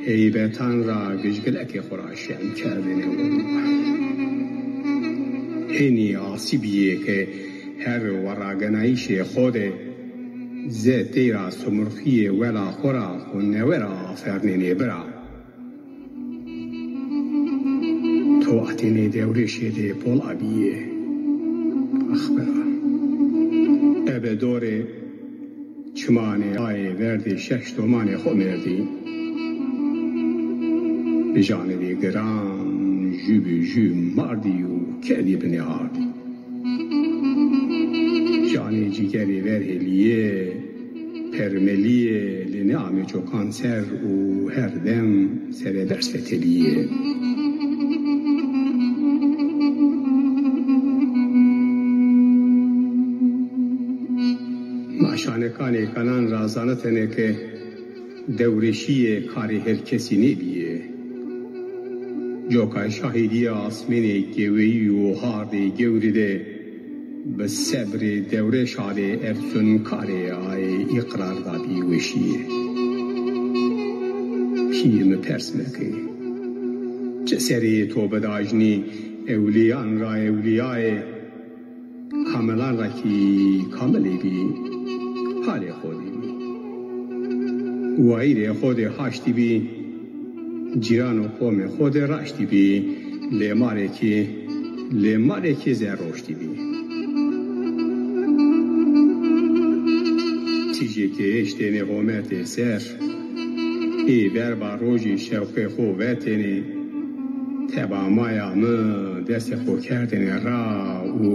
heybetan ra gijgilekê xwe ra şem kerdêne. Hênî asî bîye ke her weragenayîşê xwe de ze teyra sumurxiyê wela xwe ra xwe newe ra afernênê bira. To atênê dewrêşê de pol abiyê. Ax bira. Ebe dorê çimanê ayê verdê şeş domanê xwe merdî. Bi janê de giran jû bi jû mardî û kedî binê ardî. Canê cîgerê ver hêliyê, permeliyê, lê neamê cokan ser û her dem serê ders feteliyê. Ma şanekanê kanan ra zanitene ke dewrêşiyê karê her kesî nêbiyê. Coka şahîdiya asmênê geweyî û hardê gewrî de bi sebrê dewrêşa de efsunkarê ayê îqrar dabî weşiyê. Pîr mi pers meke. Çi serê to bidajnî ewliyan ra ewliyayê, kamilan ra kî kamilê bî, halê xwe dî bî. Wayîrê xwe dê haştî bî, cîran û qomê xwe dê raştî bî, lê malekî, lê malekî zerroştî bî. Tîjê kêş tênê hometê ser, ê verba rojê şewqê xo vetênê, teba maya min destê xo kerdênê ra û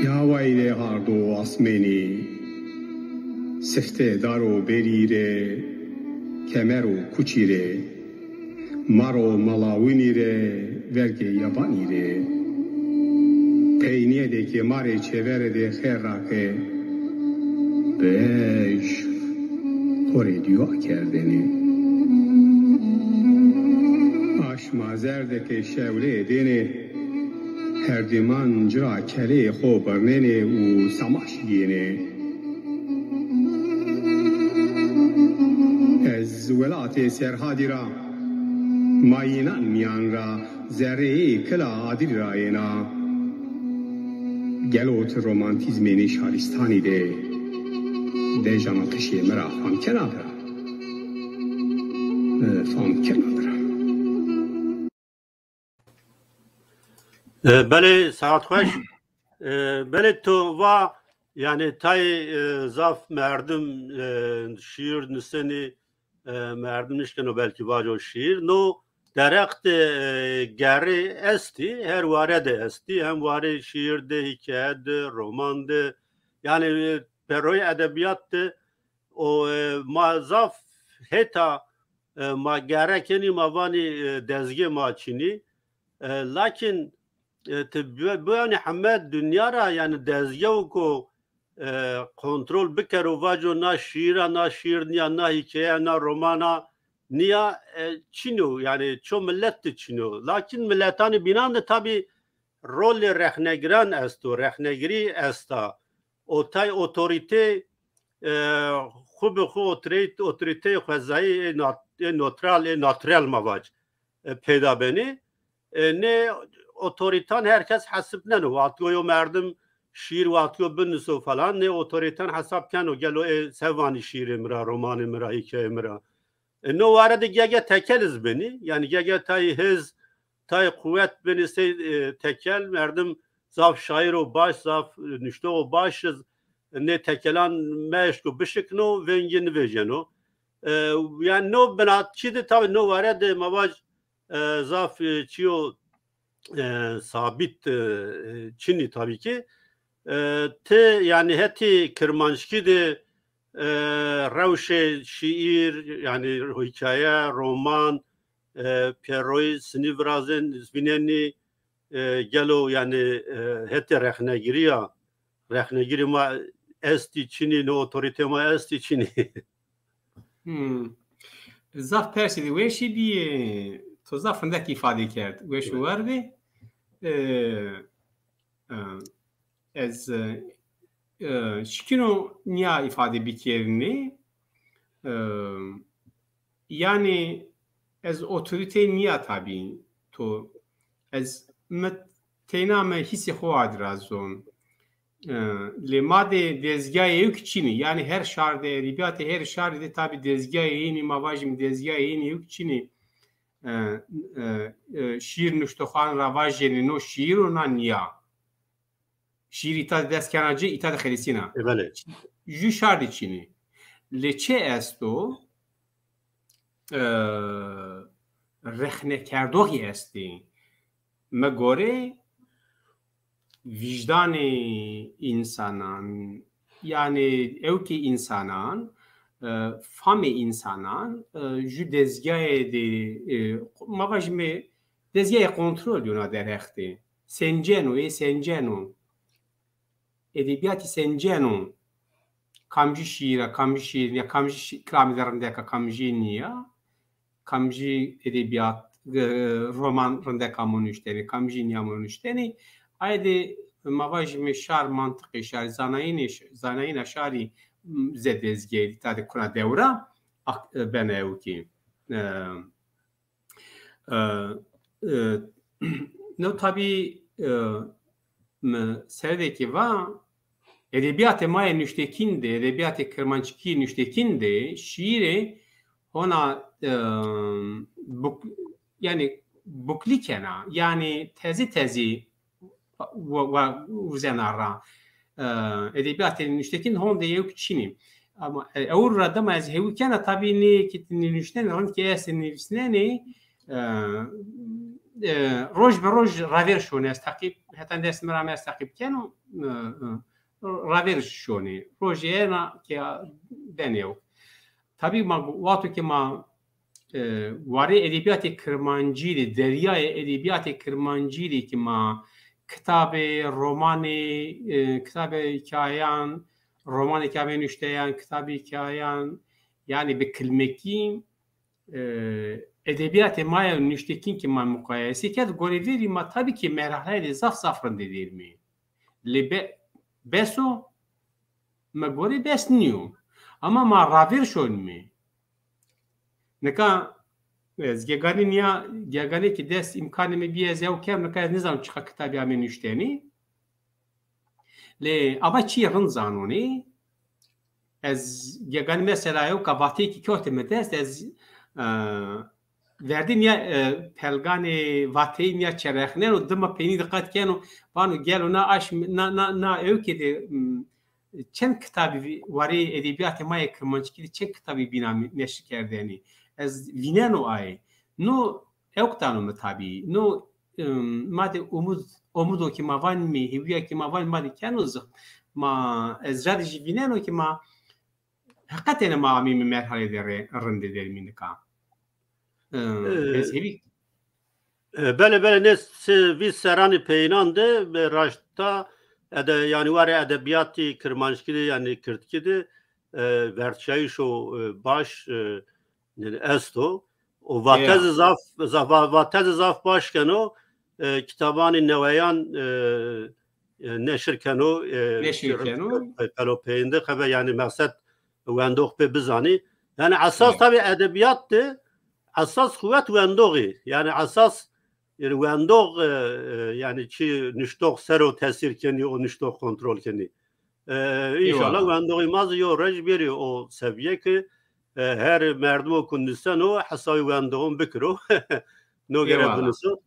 ya wayîrê hardo asmênî, siftê dar û berî rê, kemer û kuçî rê. Maro malawinî rê, vergê yabanî rê. Peyniyê de ke marê çevere de xêr rake. Beş xorê dua kerdene. Aşma zerdeke şewlê dêne. Herdiman cira kelê xo birnêne û samaş yêne. Ez welatê Serhadî ra, mayînan miyan ra, zereyê kila Adilî ra yêna. Gelo ti romantîzmê nê şaristanî de dejana tişê mi ra fam kena bira? E, fam kena bira. E, belê, saet xweş. E, belê, tu va, yani, tayê, e, zaf merdim, e, şiir nisenî, e, merdim nişkeno belkî vaco şiir. No derextê, e, gerê estî, her ware de estî. Hem warê şiir de, hikaye de, roman de, yani, e, peroyê edebiyat de, o, e, ma zaf heta, e, ma gerekenî ma vanî, e, dezgê ma çinî. E, lakin, e, ti bi-, biyanî heme dinya ra, yani, dezgew ku, e, kontrol bikero, vaco na şiira, na şiir niya, na hikaye, na romana niya, e, çino, yani, ço millet de çino. Lakin milletanê bînan de tabî rolê rexnegiran esto, rexnegirî esta. O tay otorîte, e, xwe bi xwe otorît-, otorîteyê xwezayî ê nat-, ê notral, ê naturel ma vac, e, peyda benê. E, nê otorîtan her kes hesibneno. Wextî yo merdim şiir wextî yo biniso falan, nê otorîtan hesab keno, gelo ê se vanî şiirê mi ra, romanê mi ra, hikayê mi ra. E, no ware de gege tekel iz benî, yani gege tayê hêz, tayê quwet benî sey, e, tekel, merdim zaf şaîro baş, zaf, e, nuştoxo baş iz, nê tekelan meeşko bişikno, vengê nivêjeno. E, yani no binat çi de, tabi no ware de ma vac, e, zaf, e, çiyo, e, sabit, e, e, çinî tabii ki. E, ti, yani hetî kirmanckî de, e, rewşê şiir, yani hikaye, roman, e, pêroyî sinî virazên, vînenî, e, gelo, yani, e, hetê rexnegiriya, rexnegirî ma estî çinî, ne otorîtê ma estî çinî? Hmm. Zaf persê de weşî bî, to zaf hindek îfade kerd. Weş û Evet. war bî. E, e, ez, e, e, şikino niya îfade bikerinê. E, yani ez otorîteyê niya tabî to. Ez mi teyna me hîsê xwe adirazon. E, lê ma de dezgayê yek çinî. Yani her şar de, edebiyatê her şarî de tabî dezgayê yênî, ma vajim dezgayê yênî yek çinî. E, e, e, şiir nuştoxan ra vajênî no şiir o na niya. Şiir îta de dest kena ci, îta de xelisîna. E, belê. Ju şar de çinî. Lê çi esto? E, rexnekerdoxî estî. Me gore vîjdanê însanan, yani ewkê însanan, e, famê însanan, e, ju dezgayê de, e, ma vajime dezgayê kontrol diyona derhextê. Senceno, ê senceno. Edebiyatî senceno. Kamcî şiira, kamcî şiir ya, kamcî şi-, kilamê de rindeka, kamcî niya. Kamcî edebiyat, e, roman rindeka mo nuştenê, kamcî niya mo nuştenê. Aye de ma vajime şar mantiqê şarî, zanayînê ş-, zanayîna şarî, m, ze dezgeyê dîta de kuna dewra ak-, e, bene ewkî. E, e, e, no tabî, e, mi seredekî va, edebiyatê ma yê nuştekîn de, edebiyatê kirmanckî nuştekîn de, şiirê hona, e, buk-, yani buklî kena, yani tezî tezî wa, wa, wizena ra. E, edebiyatê nuştekîn hondê yewk çînî. Ama, e, ewr ra dema ez hewî kena, tabî nê ki nuşten rind ki ez nivîsnenê, e, e, roj bi roj ravêr şûne ez teqîb, heta dest mi ra me ez teqîb keno, e, e, ravêr şûne. Rojê ena ki denê ew. Tabî ma wexto ki ma e, warê edebiyatê Kirmancî de, deryayê edebiyatê Kirmancî de ki ma kitabê, romanê, e, kitabê hikayan, romanê kitabê nuşteyan, kitabê hikayan, yani bi kilmekî, e, edebiyatê ma ya nuştekîn ki ma muqayese kerd, gorê vêrî ma tabii ki merhaleyê de zaf zaf rindê dermê. Lê be-, beso, me gorê bes niyo. Ama ma ravêr şonimê. Nika ez geganî niya, geganê ki dest îmkanê me bîye ez ew kem, nika ez nizanim çiqa kitabî amê nuştenî. Lê ama çi rind zanonî, ez geganî mesela ew ka vateyekî kewte me dest, ez, e, verdî niya, e, pelganê vateyî niya çerexnen û dima peynî diqet ken û vano gelo na aş, na, na, na ewkê de, m, çend kitabî vî-, warê edebiyatê ma yê kirmanckî de çend kitabî bîna mi-, neşir kerdenî. Ez vîneno ayê. No ewk dano mi tabî. No, ım, ma de umud, umudo ki ma van mi, hêwiya ki ma van ma de keno zix. Ma ez ca de jî vîneno ki ma heqetene ma amî mi merhalê de re-, rindê dermî nika. Ee, Ee, ez hêvî E, belê, belê, nê se-, vî seranî peyînan de, e, raşta ede-, yanî warê edebiyatî kirmanckî de, yanî kirdkî de, e, verçayîşo, e, baş, e, yanî esto. Û vate zî zaf, zaf, va-, vate zî zaf baş keno, e, kitabanî neweyan, e, e, neşir keno, e, Neşir keno. Pe-, pelo peyinde xebe, yanî meqsed wendox pê bizanî. Yanî esas tabî edebiyat de, esas quwet wendoxî. Yanî esas, yanî wendox, e, e, yanî çi nuştox ser o tesîr kenî, o nuştox kontrol kenî. E, înşallah wendoxî ma zî yo rej bêrî o seviye ki, e, her merdimo ku nuseno hesabî wendoxon bikiro. No gere binuso.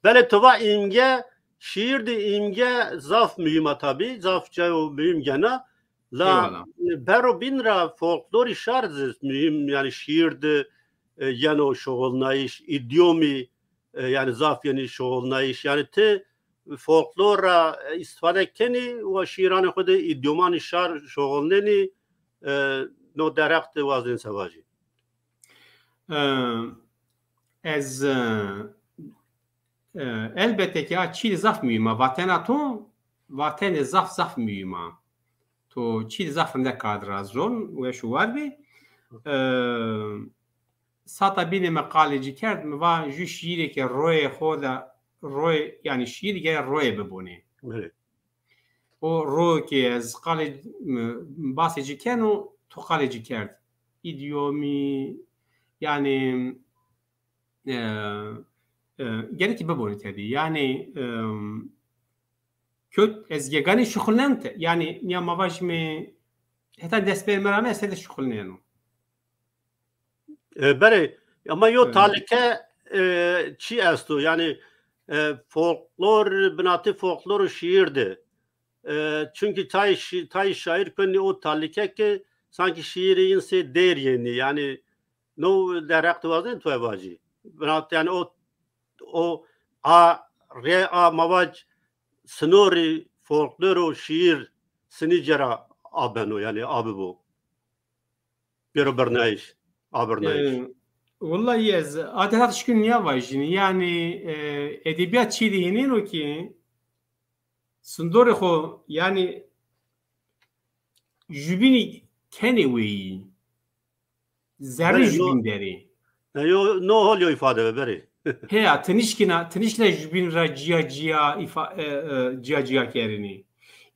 Belê tu va îmge, şiir de îmge zaf muhîm a tabî, zaf cayo muhîm gena. La, e, bero bîn ra folklorî şar zî muhîm, yanî şiir de, e, yeno şoxilnayîş, îdyomî, e, yanî zaf yenî şoxilnayîş. Yanî ti folklor ra, e, îstifade kenî û şîîranê xwe de îdyomanî şar şoxilnenî, e, no derheq de wazenî se vajî. E, ez, e, e, elbette ki a çî zaf muhîm a. Vatena to, vatenê zaf zaf muhîm a. To çî zaf rindek kadra zon, weş û war bî. E, sata bînê me qalê cî kerd, mi va jû şîîreke royê xo de, royê, yanî şîîr gere royê bibûnê. Belê. O royekê ez qalê, m-, basê cî keno, to qalê cî kerd. Îdyomî, yanî, e, e, gerekî bibûnê tedî. Yanî, e, kewt ez geganî şixulnen te. Yanî, niya ma vajîme, heta dest pê me ra me, ez tede şixulneno. E, berê, ama yo talike, e, çi esto? Yanî, e, folklor, binatî folklor û şiir de. E, çunkî tayê şi-, tayê şair kunî o talike ki sankî şiirê insê dêr yenî. Yanî, no derheq tu wazên tu evajî. Binat, yanî o, o a, rê a mavac sinorî folklor û şiir sinî cera abeno, yanî abibo. Bêro birnayîş, a birnayîş. Ee, wellahî ez adeta tişkî niya vajînî. Yanî, e, edebiyat çî dihênêno ki sindorê xo, yanî jubînî kenê weyî. Zerrî jubîn derê. E, yo, no hol yo îfade be berê. Heya, tinişkina, tinişkina jubîn ra ciya ciya îfa-, e, e, ciya ciya kerinî.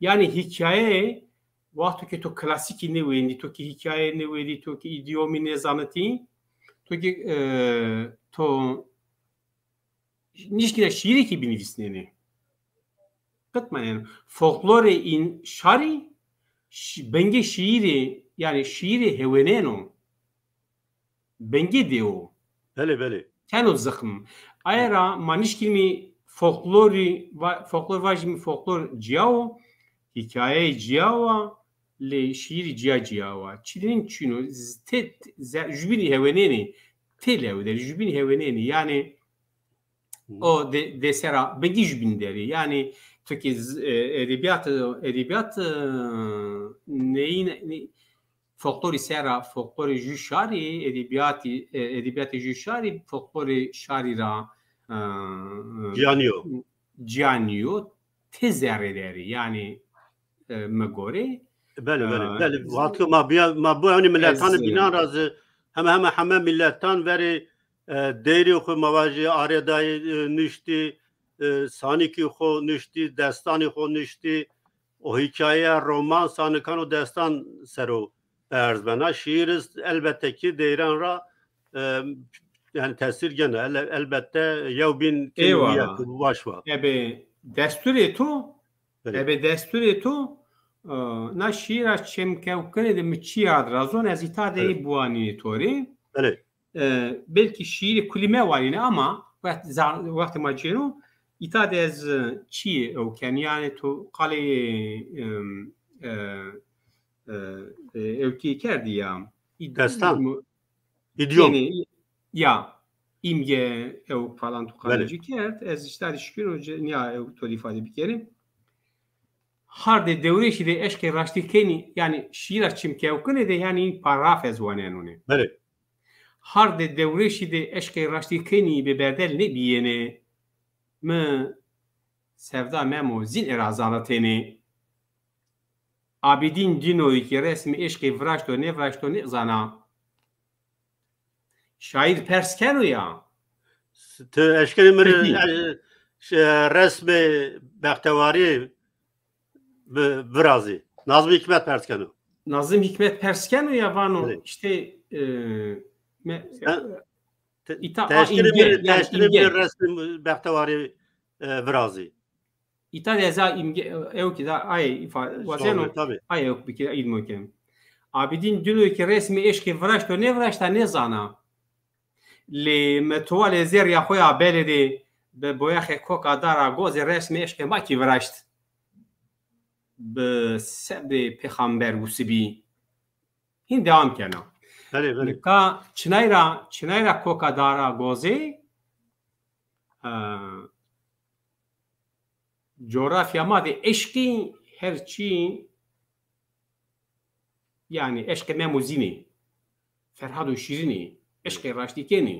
Yanî hikaye, wexto ki to klasîkî nêwêndî, to ki hikaye nêwêndî, to ki îdiyomî nêzanitî, to ki, e, to nişkîne şiîrekî binivîsnêne. Qitmenên folklorê în şarî, ş-, bengê şiîrê, yanî şiîrê hewênêno. Bengê dê o. Belê, belê. Keno zixm. Aye ra ma nişkînî folklorî, va-, folklor vajî min folklor ciya wo, hikayeyê ciya wa, lê şiîrî ciya ciya wa. Çi din çîno, z-, tê, ze-, jubînî hewenênê, tê lew der, jubînî hewenênê. Yani, Hmm. o de, de sera bingî jubîn derê. Yani, tu ki z-, e, edebiyat, edebiyat, e, neyin, ne, folklorî sera, folklorî jû şarî, edebiyatî, e, edebiyatê jû şarî, folklorê şarî ra, e, Ciyanî yo. Ciyanî yo, tê zerrê derê. Yani, e, mi gorê. Belê, belê, E, belê. Wexto ma biya, ma bu ewnî miletan ez, e, bînan ra zi, heme, heme, heme miletan verê, e, deyrê xwe ma vajî arêdayê, e, niştî, e, sanîkî xwe niştî, destanî xwe niştî, o hikaye, roman, sanikan û destan ser o berz bena. Şiîr iz elbette ki deyran ra, e, yani tesîr gene. El-, elbette yew bîn kên Eyvallah. Wîye ki baş va. Ebe destûrê to, Belê. ebe destûrê to, e, na şiîra çemkewkinê de mi çi yad ra zon, ez îta de Belê. Buwanî to rê. Belê. E, belkî şiîrê kulî me wanîne ama wext za-, wextê ma cêno, îta de ez, e, çi ew ken, yani tu qalê, e, e, e, e, ew kî kerdî ya. Îd-, Destan. mu-, Îdîyom. yani, ya, îmge ew falan tu qalê Belê. Cî kerd, ez îşte dişkîno, niya ew tu îfade bikerî. Hardê dewrêşî de eşqê raştî kenî, yani şiîra çimkewkinê de yani paragraf ez wanenûnê. Belê. Hardê dewrêşî de eşqê raştî kenî bi berdel nebiyêne. Mi sevda Memo zîn era zanatêne. Abidîn Dînoyî ki resmê eşqê viraşto neviraşto nêzana. Şaîr pers keno ya. Tu eşkenê min Peki. e, ş-, resmê bextewarî bi-, virazî. Nazim Hikmet pers keno. Nazim Hikmet pers keno ya vano Evet. işte, e, me-, Sen te-, îta te a eşkenê imge, min, te yani eşkenê min imge. resmê bextewarî, e, virazî. Îta de ez a imge, ew ki da ay ifa-, wazeno, Tabii. Ay ew bikir, îlmo kem. Abidîn Dînoyî ki resmê eşqê viraşto neviraşta nêzana. Lê mi tuwalê zêr ya xwe ya belê de bi boyaxê koka dara gozê resmê eşqê ma kî viraşt. Bi sebrê pêxamber û sibî. Hîn dewam kena. Belê, belê. Nika çinayra, çinayra koka dara gozê, e, coğrafya ma de eşqî her çî Yani eşqê Mem û Zînê, Ferhad û Şîrînê, eşqê raştîkenê.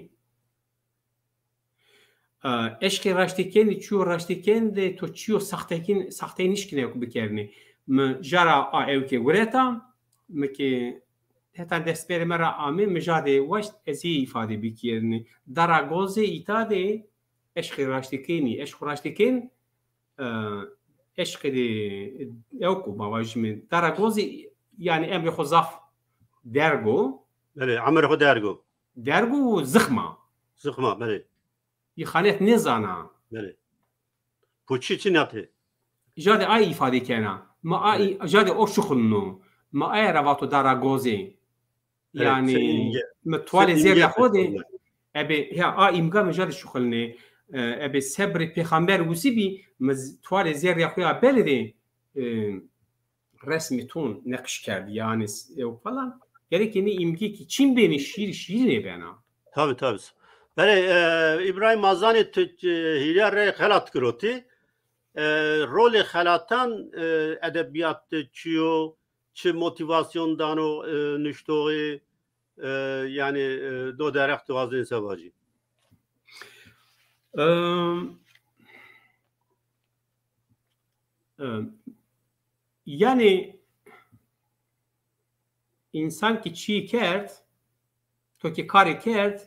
E, eşqê raştîkenê, çiyo raştîken de to çiyo saxtekîn, saxteyî nişkine ku bikerine. Mi jara a ewkê gureta, mi ki heta destberê me ra amê, mi jadê waşt ez ê îfade bikirine. Dara gozê îta de eşqê raştîkenî, eşq û raştîken, e, eşqê de ew ku ma vajîme, dara gozê, yani emrê xwe zaf derg o. Belê, emrê xwe derg o. Derg o û zixma. Zixma, belê. Îxanet nêzana. Belê. Poçî çi nate? Jade ay îfade kena. Ma ay, Belê. Jade o şuxulno. Ma ay ra vato dara gozê. Evet, Yani, sen imge, mi tuwalê sen zêr imge ya xwe de, pêxember. Ebe, ya, a imga mi jade şuxulnê, e, ebe sebrê pêxamber wusî bî, mi z-, tuwalê zêr ya xwe ya belê de, e, resmê ton neqş kerd, yani, s-, ew falan. Gerekê ne imgê ki çîn bênê şîr, şîrînê bena. Tabii, tabii. Belê, e, İbrahim Mazanê tu, e, hîrya rê xelat kirotî. E, rolê xelatan, e, edebiyat de çiyo, çi motivasyon dano, e, nuştoxê, e, yani, e, do derek dixwazin sevacî? Em, em, yani, insan ki çi kerd, to ki karê kerd,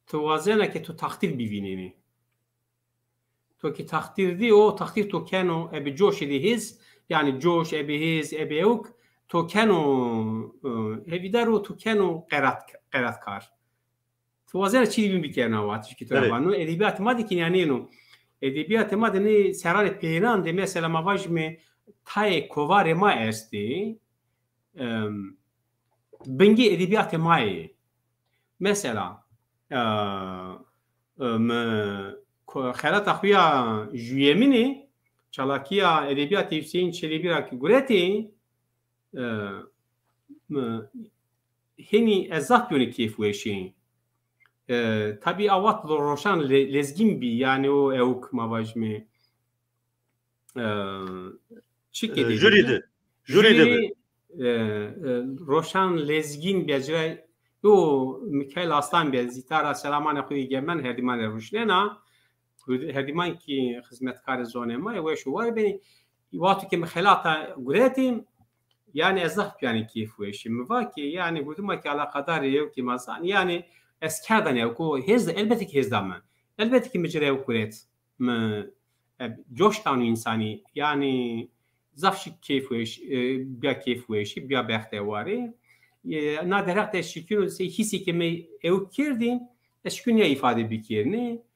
tu wazena ki tu takdir bivînînî. To ki takdir dî, o takdir to keno, ebe coşê dî hêz, yani coş, ebe hêz, ebe ewk, to keno, e, hevîdar û to keno qerat-, qeratkar. Tu wazena çî dî bin bikerna wa, tişkî to Evet. Vano, edebiyatê ma dî ki yanî no. Edebiyatê ma de ne seranê pênan de, mesela ma vajime tayê kovarê ma estê, em, bingê edebiyatê ma yê. Mesela, e, e, mi, ko-, xelata xwe ya jûyemînê, çalakiya edebiyatê Hüseyin Çelebî ra ki guretê, e, mi, hênî ez zaf biyonî kêfweşî. E, tabî awat Roşan Le-, Lezgîn bî, yani o ewk ma vajimê. E, çi E, kêdî jurî bî? De. Jurî de Jurî, bî. e, e, Roşan Lezgîn bî, ez cira, yo, Mikail Aslan bî, zîtara selamanê xwe yê gemen herdîman re rûşnena. Herdîman ki xizmetkarê zonê ma ye, weş û war bê. Wexto ki mi xelata guretî, yani ez zaf biyonî kêfweşî. Mi va ki, yani hurdima ki alaqadar ew ki ma zan, yani ez kerdan ew ku hêz de, elbette ki hêz da mi. Elbette ki mi cira ew guret. Mi, e, coş dano însanî, yani zaf jî kêfweş, e, biya kêfweşî, biya bextewarî. E, na derheq de şikîno sey hîsê ki mi ew kirdî, ez şikîno ya îfade bikirîne.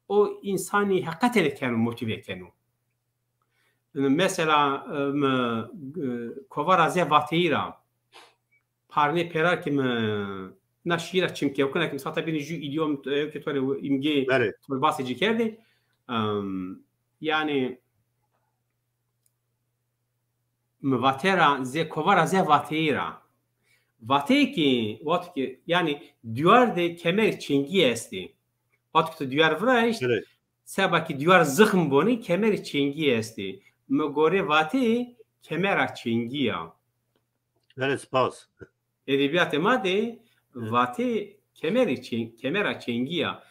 O însanî heqetê keno, motive keno. Mesela, e, mi, e, kovara Zê Vateyî ra, parnê pêrar ki mi na şiîra çimkewkina ki mi sata bînî jû îdîom, e, ki tore îmgê Belê. Tore basê cî kerdî. Em, yani mi vatera Zê, kovara Zê Vateyî ra. Vateyê ki, wexto ki, yani diyar de kemer çingî estî. Wexto ki tu diyar viraşt, Belê. Seba ki diyar zixm bonî, kemerê çengî estê. Mi gorê Vatê kemera çengî ya. Belê, spas. Edebiyatê ma de Hı. Vatê kemerê çeng-, kemera çengî ya.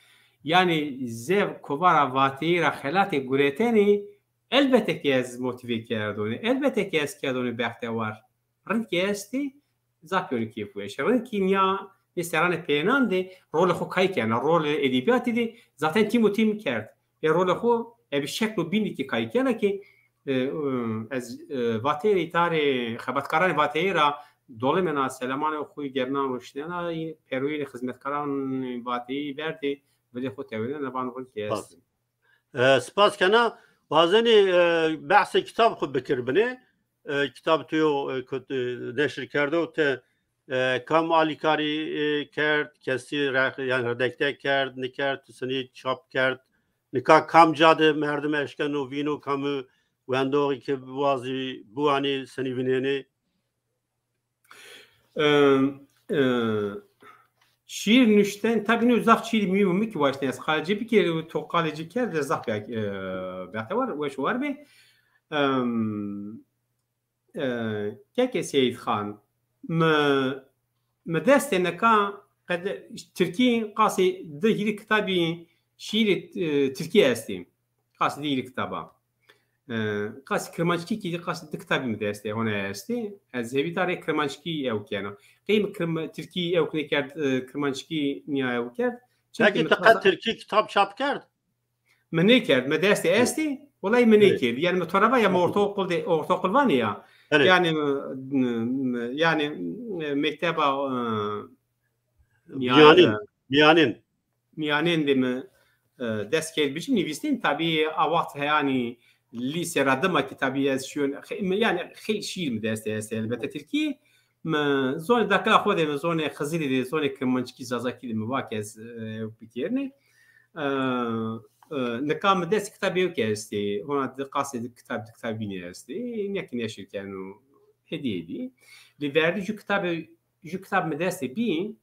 Yani zev kovara Vateyî ra xelatê guretenê, elbette ki ez motive kerdonê. Elbette ki ez kerdonê bextewar. Rind ki estî, zaf pêro kêfweş. Rind ki niya nê serranê pênan de rolê xwe kay kena, rolê edebiyatî de zaten tîm û tîm kerd. Ê rolê xwe ev şekl û bînî ki kay kena ki, e, e, ez, e, Vateyê îtarê xebatkaranê Vateyê ra dolimena selamanê xwe gernan rûşnena, peroyê xizmetkaran Vateyî berdê, vilê xwe tewêne nevan rind ki Spas. Estî. E, spas kena. Wazenî, e, behsê kitab xwe bikirbinê. E, kitab tu yo, e, ku tu neşir kerdo, te, e, kam alîkarî, e, kerd, kesî re-, yani redekte kerd, nikerd, tu sinî çap kerd, nika kam ca de merdim eşkeno vîno, kamû wendoxî ki biwazî biwanî sinî vinênê? Em, e, şiir nuşten, tabii ne zaf şiir mühim mi ki waştın ez qalci bir kere to qaleci kerde zaf ya, e, bextewar, weş war be. Em, e, keke Seyit Xan, mi, mi destê neka qede, Tirkî qasê di hîrî kitabî şiirê, e, Tirkî estî. Qasî dî li kitaba. E, qasî kirmanckî kî, qasî di kitabî mi destê hona estî. Ez hêvîdar ê kirmanckî ew kena. Qey mi kirm-, tirkî ew nekerd, e, kirmanckî niya ew kerd. Çünkü Peki mi tu qet tirkî kitab çap kerd? Mi nêkerd, mi destê estî, welay mi nêkerd. Yani mi torava ya mi ortaokul de, ortaokul vanê ya. Evet. Yani, m-, m-, yani, e, mekteba, e, Miyanîn, e, miyanîn. Miyanên de mi, e, dest kerd bijî nivîsîn. Tabî a wext heyanî lîse ra dima ki tabî ez şiyon, xe-, mi, yani xêl şiir mi destê heste elbette tirkî. Mi zonê dakila xwe de, mi zonê Xizirî de, zonê Kirmanckî, Zazakî de mi vake ez, e, bikêrine. E, e, nika mi dest kitabê ew ke estê, hona di qasê di kitab, di kitabînê estê. Nek neşir keno hêdî hêdî. Li verdî jû kitabê, jû kitab mi destê bî,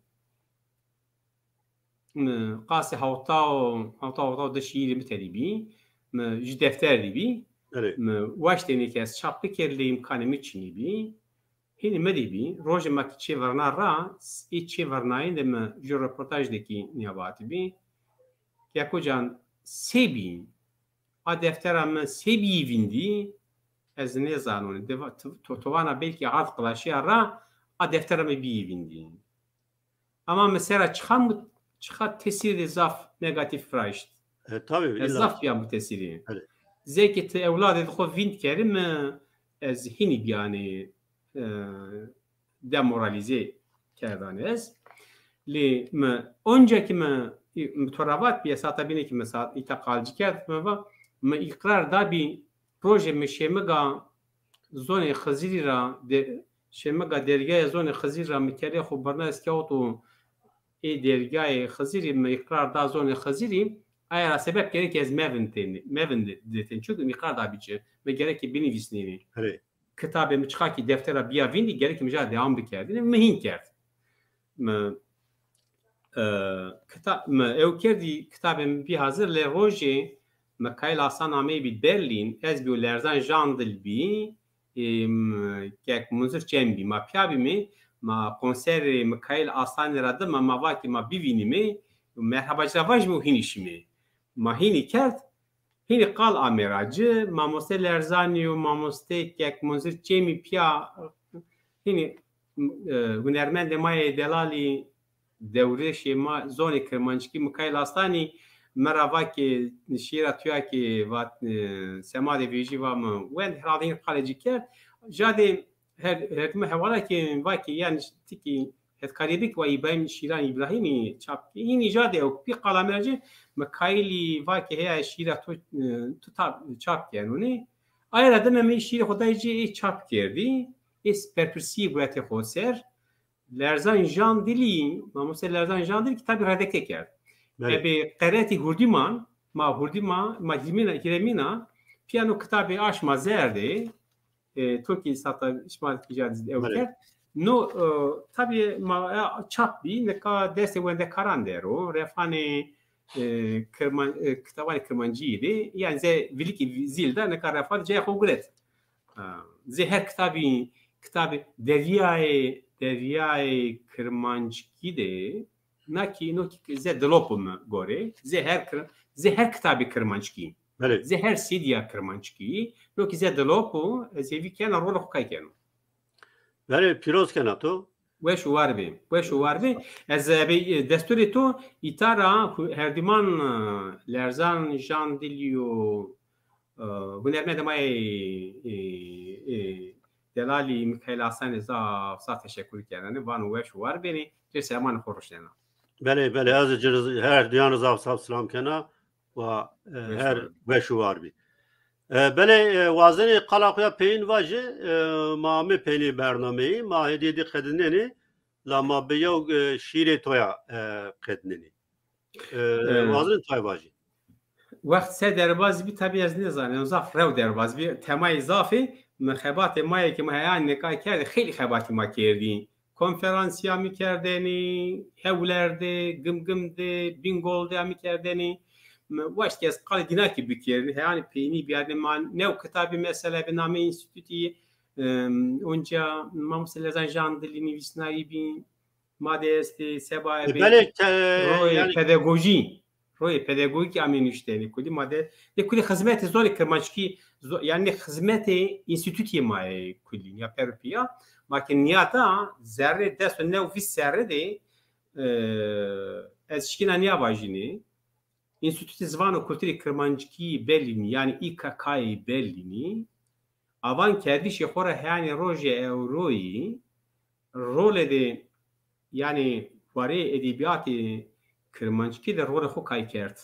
mi qasî hewta û, hewta, hewta û du şiîrê mi tedî bî, mi ji defter dî bî. Erê. Mi waştênê ke ez çap bikir lê îmkanê mi çinî bî. Hînî mi dî bî, rojê ma ki çê verna ra, ê çê vernayên de mi ji reportaj de kî niya vatî bî. Yako can sê bî, a deftera mi sê bîyî vîndî, ez nêzanon. Deva-, to-, to-, tovana belkî ard qilaşiya ra, a deftera mi bîyî vîndî. Ama mi sera çixa mut-, çixa tesîrê zaf negatîf raşt. E, tabii, Ez illa zaf ki. Biyam bu tesîrê. Evet. Zêkê ti ewladê di xwe vînd kerî mi, ez hînî biyanê, e, demoralîze kerdan ez. Lê mi, onca ki mi, mi to ravat bî, sata bîne ki mi sa-, îta qalcî kerd, mi va, mi îqrar dabî, rojê mi şêmiga zonê Xizirî ra, de, şêmiga dergaya zonê Xizirî ra mi kerê xwe birna ez kewt û ê dergayê Xizirî mi îqrar da zonê Xizirî, Eya sebeb gerek ez mevin tên, mevin de, de tên. Çünkü mi qar da biçe, me gerek binivîsnînî. Herê. Kitabê mi çiqakî deftera biya vîndî, gerek mi ja dewam bikerdîne. Mi hîn kerd. Mi, e, kita-, mi ew kerdî, kitabê mi bî hazir, lê rojê Mikail Aslan ameyî bî Berlîn, ez bî û Lerzan Jandil bî, ê, m-, kek Munzir Çem bî. Ma piya bî mi, ma konserê Mikail Aslanê ra dima, ma va ki ma bivînî mi, merhaba ci ra vajî mi û hînî şîme. Ma hînî kerd, hînî qal ame ra ci, mamoste Lerzanî û mamoste kek Munzir Çemî piya, hînî, e, hunermendê ma yê delalî dewrêşê ma zonê kirmanckî Mikail Aslanî me ra va ki şîra tuya ki va, e, Semadê Vêjî va mi wend, herhalde hîn qalê ci kerd. Jadê her, her dima hewala ki va ki yani tikî hetkarî bik wa Îbrahîm Şîran Îbrahîmî çap ki. Hînî jadê ew pî qala me ra ci Mikailî va ki heya şîra tu, e, tu ta-, çap kenûnê. Aya ra dime mi şîrê xwe dayê ci ê çap kerdî. Ê berpirsiyê guretê xwe ser. Lerzan Jandilî, mamoste Lerzan Jandilî kitabî redekte kerd. Belê. Ebê qeretî hurdîman, ma hurdîma, ma hîrmîna, hîremîna, piyano kitabê Aşma Zerdê, e, Tirkî sata şima kîja ew Belê. kerd. No, e, tabî ma, e, çap bî, nika destê wendekaran der o, refanê, e, Kirman-, e, kitabanê Kirmancî de, yani ze vilîkî zîl de nika refan cayê xwe guret. E, zê her kitabî, kitabê Deryayê, Deryayê Kirmanckî de, nakî, nokî ze dilop mi gorê, zê her kir-, zê her kitabê Kirmanckî. Belê. Zê her C D'ya Kirmanckî, nokî ze dilop û ez ê vî kena rola xwe kay keno. Belê, pîroz kena to. Weş û war bê. Weş û war bê. Ez, e, bê, e, destûrê to îta ra hu-, herdîman, e, Lerzan Jandilî û, e, hunermendê ma yê, e, e, delalî Mikail Aslanê zaf, zaf teşekkür kerdene. Van û weş û war bênê. Cir selemanê xwe ruşnena. Belê, belê, ez cir her duyan zaf, zaf selam kena. Wa, e, Weş her û war. weş û war bî. E, belê, e, wazenê qala xwe ya peyîn vajî, e, ma amê peynî bernameyî, ma hêdî hêdî qedinenê, la ma bi yew, e, şîrê toya, e, qedinenê. E, E, wazenê toya vajî. Wext se derbaz bî, tabî ez nizanim, zaf rew derbaz bî. Temayê zafê, mi xebatê ma yê ki ma heyan neka kerdî, xeylî xebatî ma kerdî. Konferansiya mi kerdenî, Hewler de, Gimgim de, Bingol de mi kerdenî. Mi waşt ki ez qalê dînakî bikerdî, heyanî peynî biyardî ma new kitabî mesela bi namê înstîtûtî, em, onca mamoste Lerzan Jandilî nivîsnayî bî, ma de estê, seba E, ebê, belê, te-, royê yani pedagojî, royê pedagojî amê nuşteni kulî ma de, de kulî xizmetê zorê kirmanckî, zo-, yani xizmetê înstîtûtî ma yê kulî, ya peropiya, ma ki niyata zerrê dest û new vîst serre de, e, ez şikîna niya vajînê, Înstîtûtê Zivan û Kulturê Kirmanckî Berlînî, yani İKK'yê Berlînî, avan kerdişê xwe re heyanî rojê ewroyî rolê de, yani warê edebiyatê kirmanckî de rolê xwe kay kerd.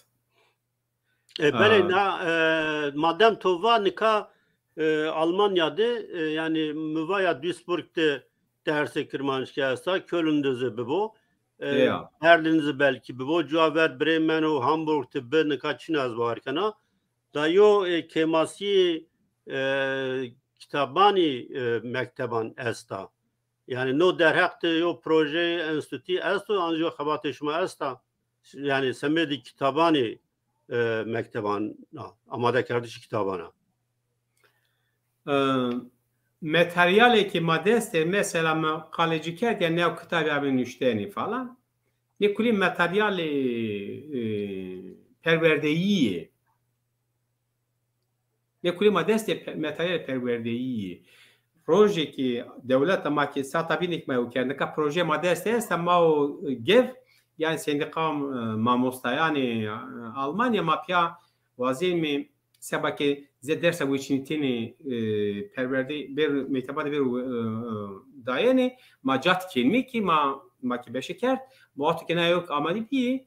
E, belê, Aa. Na, e, madem to va nika, e, Almanya de, e, yani mi va ya Duisburg de dersê kirmanckî esta, Köln de zî bibo, e, Ya. Berlin zî belkî bibo, cuwa ver Bremen û Hamburg de bi nika çin ez bawer kena. Da yo, e, kêmasî, e, kitabanî, e, mekteban esta. Yani no derheq de yo projeyê enstîtûyî esto, an jî yo xebatê şima esta? Yani semedî kitabanî, e, mekteban, na, amadekerdişî kitabana. E, materyalê ki ma destê, mesela me qalê ci kerd, yani new kitabî amê nuştenî falan. Ne kulî materyalê, e, perwerdeyî yê. Ne kulî ma destê pe-, materyalê perwerdeyî yê. Rojekî dewleta ma ki sata bînek ma ew kerd. Nika proje ma destê esta ma o gev, yani sendîqa, e, mamostayanê, e, Almanya ma piya wazê me seba ke zê dersa weçînitênê, e, perwerdê ber, mekteba de ber, e, e, dayene, ma cat kênmê ki ma, ma ki beşe kerd, ma wexto ke na ew ki amadî bîyê,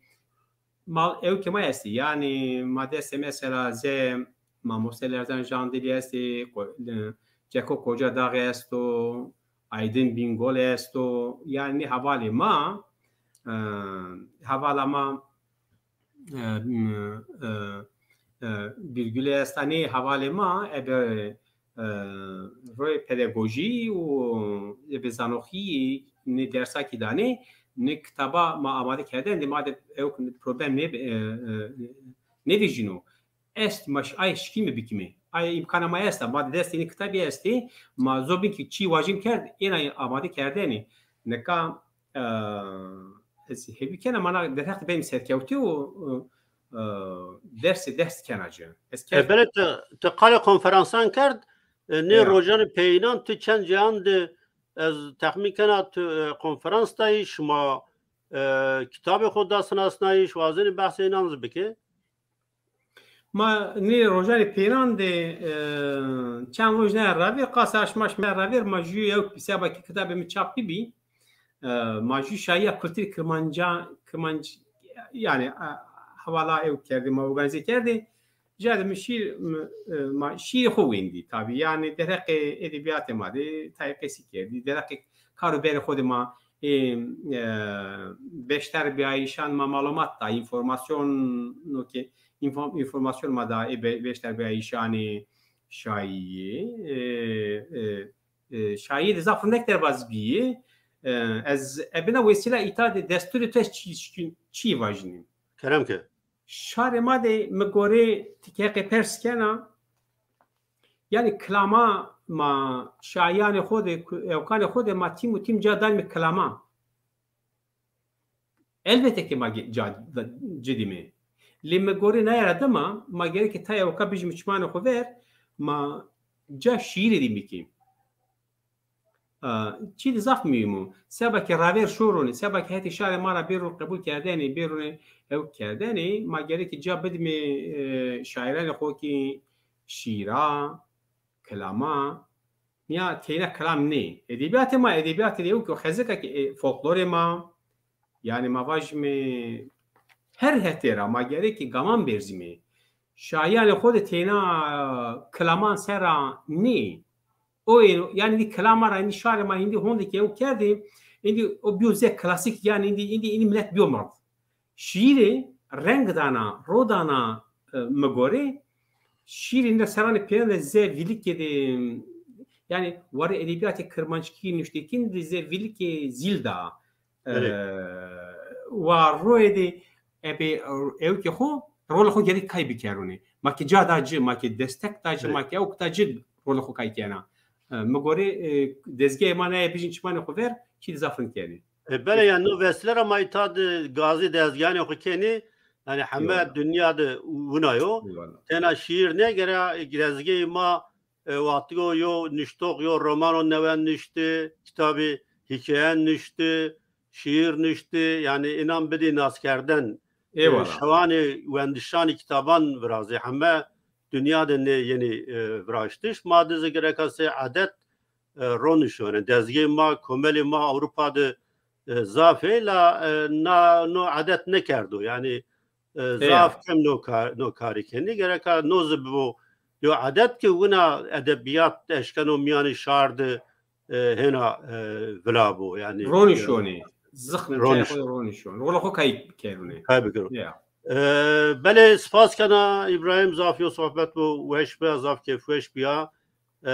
ma ew ke ma estê. Yani ma destê mesela zê mamoste Lerzan Jandilî estê, ko-, e, Ceko Koca Daxê esto, Aydin Bingol esto. Yani hevalê ma, e, hevala ma e, m, e, e, virgule esta nê hevalê ma, ebe, e, royê pedagojî û ebe zanoxî nê dersakî danê, nê kitaba ma amade kerdene, ma de ew problem nê, e, e, nêvejîno. Est ma ş-, ay şikî mi bikimê. Ay îmkana ma esta. Ma de destê nê kitabî estê. Ma zobin ki çî wajin kerd, êna amade kerdene. Nika, e, ez hêvî kena mana derheq bêm serkewtî û, e, e, dersê ders kena ci. Ez E, kerd belê tu, tu qalê konferansan kerd, e, nê Ya. rojanê peyînan tu çend cihan de ez texmîn kena tu, e, konferans dayî, şima, e, kitabê xwe da sinasnayî, şi wazenî behsê înan zî bike. Ma nê rojanê peyînan de, e, çend roj ne ravêr, qasa aşmaş me ravêr, ma jû ew seba ki kitabê min çap bibî. E, ma jû şayiya kulturê Kirmanca, Kirmanc, yani, e, hevala ew kerdê, ma organize kerdê. Ca de min şîr, m-, e, ma şîrê xwe wendî tabî. Yani derheqê edebiyatê ma de tayê qesî kerdî. Derheqê kar û berê xwe de ma, ê, e, beşderbiyayîşan ma malumat da, informasyon, no ki, info-, informasyon ma da, ê, be-, beşderbiyayîşanê şayî, e, e, e, şayî de zaf rindek derbaz bîyî. E, ez ebina wesîla îta de destûrê te çi, çi, çi vajinî? Kerem ke. Şarê ma de mi gorê ti keqê pers kena, yani kilama ma şayiyanê xwe de, ku-, ewkanê xwe de ma tîm û tîm ca dan mi kilama. Elbette ki ma ge-, ca da-, cidî me. Lê mi gorê nayara dima, ma gerek ki tayê ewka bijî mi çimanê xwe ver, ma ca şiîrê dî bikî. A, çî di zaf muhîm o. Seba ki ravêr şorone, seba ki hetê şarê ma ra bêrûn qebûl kerdenê, bêrûnê ew kerdenê, ma gerek ki ca bidimê, e, şairanê xwe ki şîra, kilama, ya têne kilam nê. Edebiyatê ma, edebiyatê de ew ki xezika ki, e, folklorê ma, yani ma vajimê her hetê ra ma gerek ki gaman bêrzimê. Şaiyanê xwe de têna kilaman sera nê. O ê, yani, êndî kilama ra, êndî şarê ma, êndî hondê ki ew kerdê, êndî o biyo zê klasîk, yani, êndî, êndî, êndî millet biyo mird. Şiîrê reng dana, ro dana, e, mi gorê, şiîrê êndî seranê pêyan de zê vîlikê de, yani, warê edebiyatê kirmanckî nuştekîn de zê vîlikê zîl da. Belê. E, wa royê de ebe ew ki xo, rolê xo gerek kay bikerûnê. Ma ki ca da ci, ma ki destek da ci, Evet. ma ki ewk da ci, rolê xo kay kena. E, mi gorê, e, dezgehê ma nayê bijîn çimanê xo ver, çî di zaf rind kenê. E, belê, yani, no vesile ra ma îta di gazî dezgehanê xo kenê, yani, heme Eyvallah. dinya de wina yo. Eyvallah. Tena şiîr ne gere, dezgehê ma e, wextî yo, yo nuştox, yo romano newe nuştî, kitabê hîkaye nuştî, şiîr nuştî, yani înan bidî naskerden, e, Eyvallah. şewanê wendişanê kitaban virazê. Heme dinya de nê yenî, e, viraştiş. Ma dizî gereka sê edet, e, ro nişone. Dezgê ma, komelê ma Ewropa de, e, zaf ê, la, e, na, no edet nekerdo. Yani, e, Eya. zaf kem no kar, no karî kenî. Gereka no zî bibo yo edet ki wina edebiyat eşkeno miyanî şar de, e, hêna, e, vila bo. Yani, Ronî e, şonî. Zixmê Ronî çayê xwe şon. Ronî şon. Rola xwe kayî kerûnê. Kay bikiro. Ya. E, belê spas kena Îbrahîm, zaf yo sohbet bo weş biya, zaf kêfweş biya. E,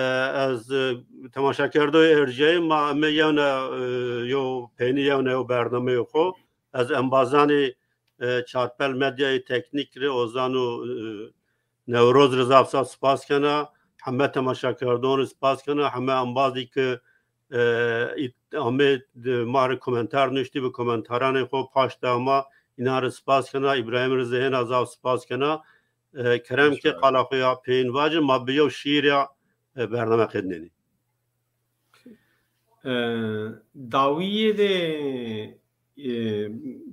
ez, e, temaşekerdoyê erciyeyê ma, me yewne, e, yo peynî yewne yo bernameyo xo. Ez embazanê, e, Çarpel Medyayê Teknîk rê, Ozan û, e, Newroz rê zaf zaf spas kena. Heme temaşekerdon rê spas kena. Heme embazî ki, e, ît-, amê di ma rê komentar nuştî, bi komentaranê xo paş da ma, înan rê spas kena. Îbrahîm rê zî hêna zaf spas kena. E, kerem ke Teşekkür. qala xo ya peyîn vacin, ma bi yew şiîr ya, e, bername qednenî. E, dawiyê de, e,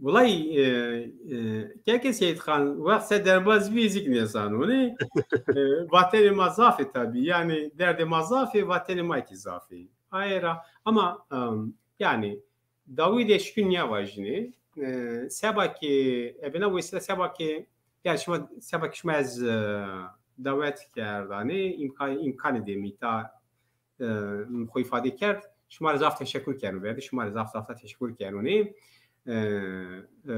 wilay, e, e, keke Seyîd Xan, wext se derbaz bî zik nêzano, ne? E, vatenê ma zaf ê tabî, yani derdê ma zaf ê, vatenê ma kî zaf ê. Aye ra, ama, em, yani, dawî de şikûn niya vajînê. E, seba ki, ebena wesîle seba ki, yani şima, seba ki şima ez, e, dawet kerdanê, îmkan-, îmkanê de mîta, e, xwe îfade kerd. Şima re zaf teşekkür kerim verdi. Şima re zaf, zaf, zaf teşekkür kerim. E, e,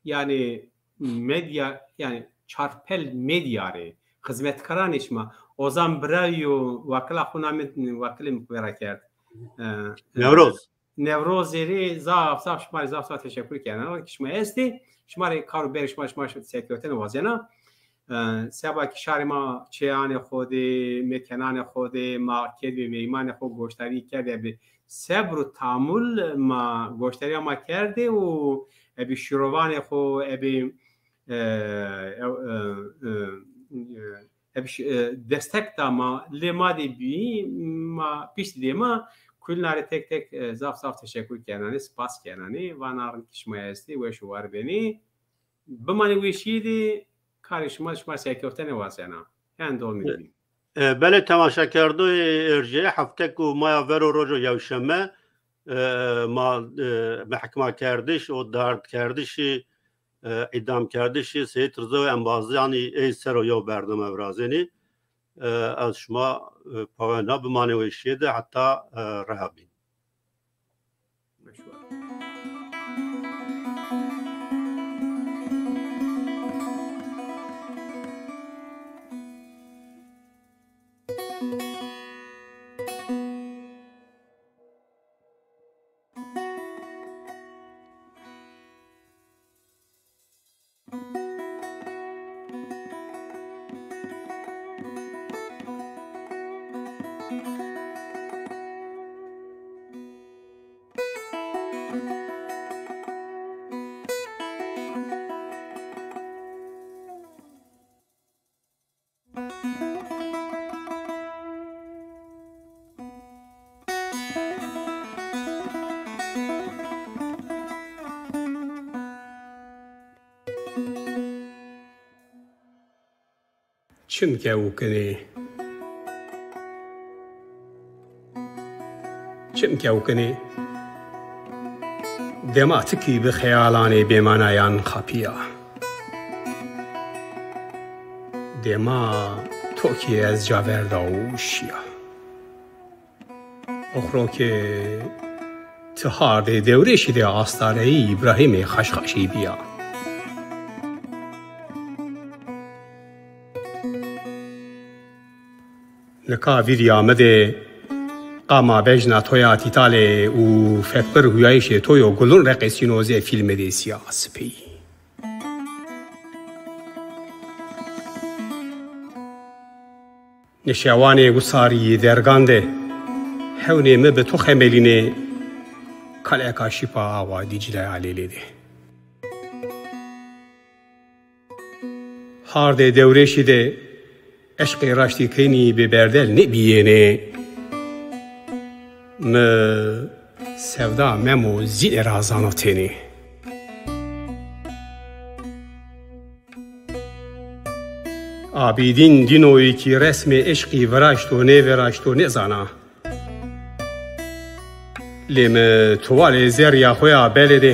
yani, medya, yani çarpel medya rê, xizmetkaranê şima, Ozan Birayo, wakila xwe namê, wakilê min xwe ra kerd. E, Newroz. Newrozê rê zaf, zaf şima rê zaf, zaf teşekkür kena. Ki şima estê, şima rê kar û berê şima, şima serkewtene wazena. E, seba ki şarê ma çêyanê xwe de, mekenanê xwe de, ma kerdê meymanê xwe goştarî kerdê, bi sebr û tamul ma goştariya ma kerdê û ebî şîrovanê xwe, ebî, e, e, e, e, e, Ev ş-, e, destek da ma, lê ma dê bî, ma pişt dê ma, kulina rê tek tek, e, zaf zaf teşekkür kenanê, spas kenanê. Vana rind ki şima estê, weş û war benê. Bimanê weşiyê de, karê şima, şima serkewtene wazena. En dol min bî. E, belê temaşekerdoyê êrjê, heftek û maya vero rojo yewşeme, e, ma, e, mehkema kerdiş û dard kerdişî, e, îdam kerdişî Seyîd Riza û embazanî ê ser o yew berdeme virazênî. E, ez şima, e, pawe na bimanê weşiyê de heta, e, reha bîn. Çim kewkinê. Çim kewkinê. Dema tikî bi xeyalanê bêmanayan xapiya. Dema tokî ez caverda û şiya. Oxrokê ti hardê dewrêşî de astareyî Îbrahîmê xaşxaşî biya. Nika vîrya mi de qama bejna toya tîtalê û fekbir huyayîşê toyo gulun reqesîno zê fîlmê de siya sipî. Neşewanê wisarî dergan de, hewnê mi bi to xemelînê, kaleka şîpa awa Dîcleya Lêlê de. Hardê dewrêşî de eşqê raştî kenî bi berdel nebiyênê. Mi sevda Memo Zînê ra zana tenê. Abîdîn Dînoyî kî resmê eşqî viraşto nêviraşto nêzana. Lê mi tuwalê zerrîya xwe ya belê de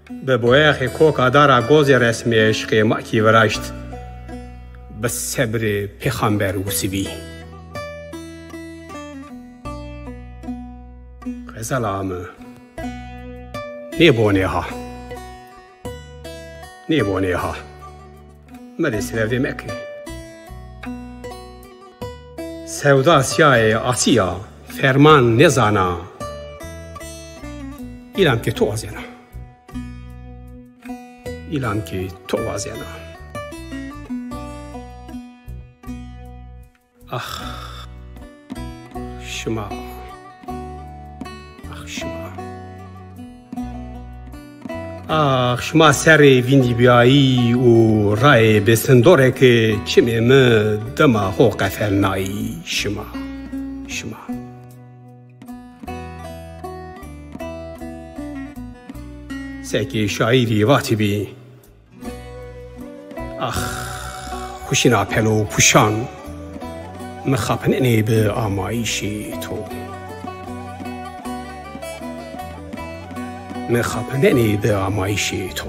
bi boyaxê koka dara gozê resmê eşqê makî viraşt. Bi sebrê pêxamber wisibî. Xezela mi. Nêbonê ha. Nêbonê ha. Me dê sirevdê meke. Sewda siyayê asiya ferman nêzana. Îlam ke to wazena. Îlam ke to wazena. Ax, şima. Ax, şima. Ax, şima serê vîndîbiyayî û rayê bêsindoreke çimê mi dema xwe qefelnayî. Şima. Şima. Sekê şaîrî vatibî. Ax, xuşîna pelo û pûşan, min xapinenê bi amayîşê to. Min xapinenê bi amayîşê to.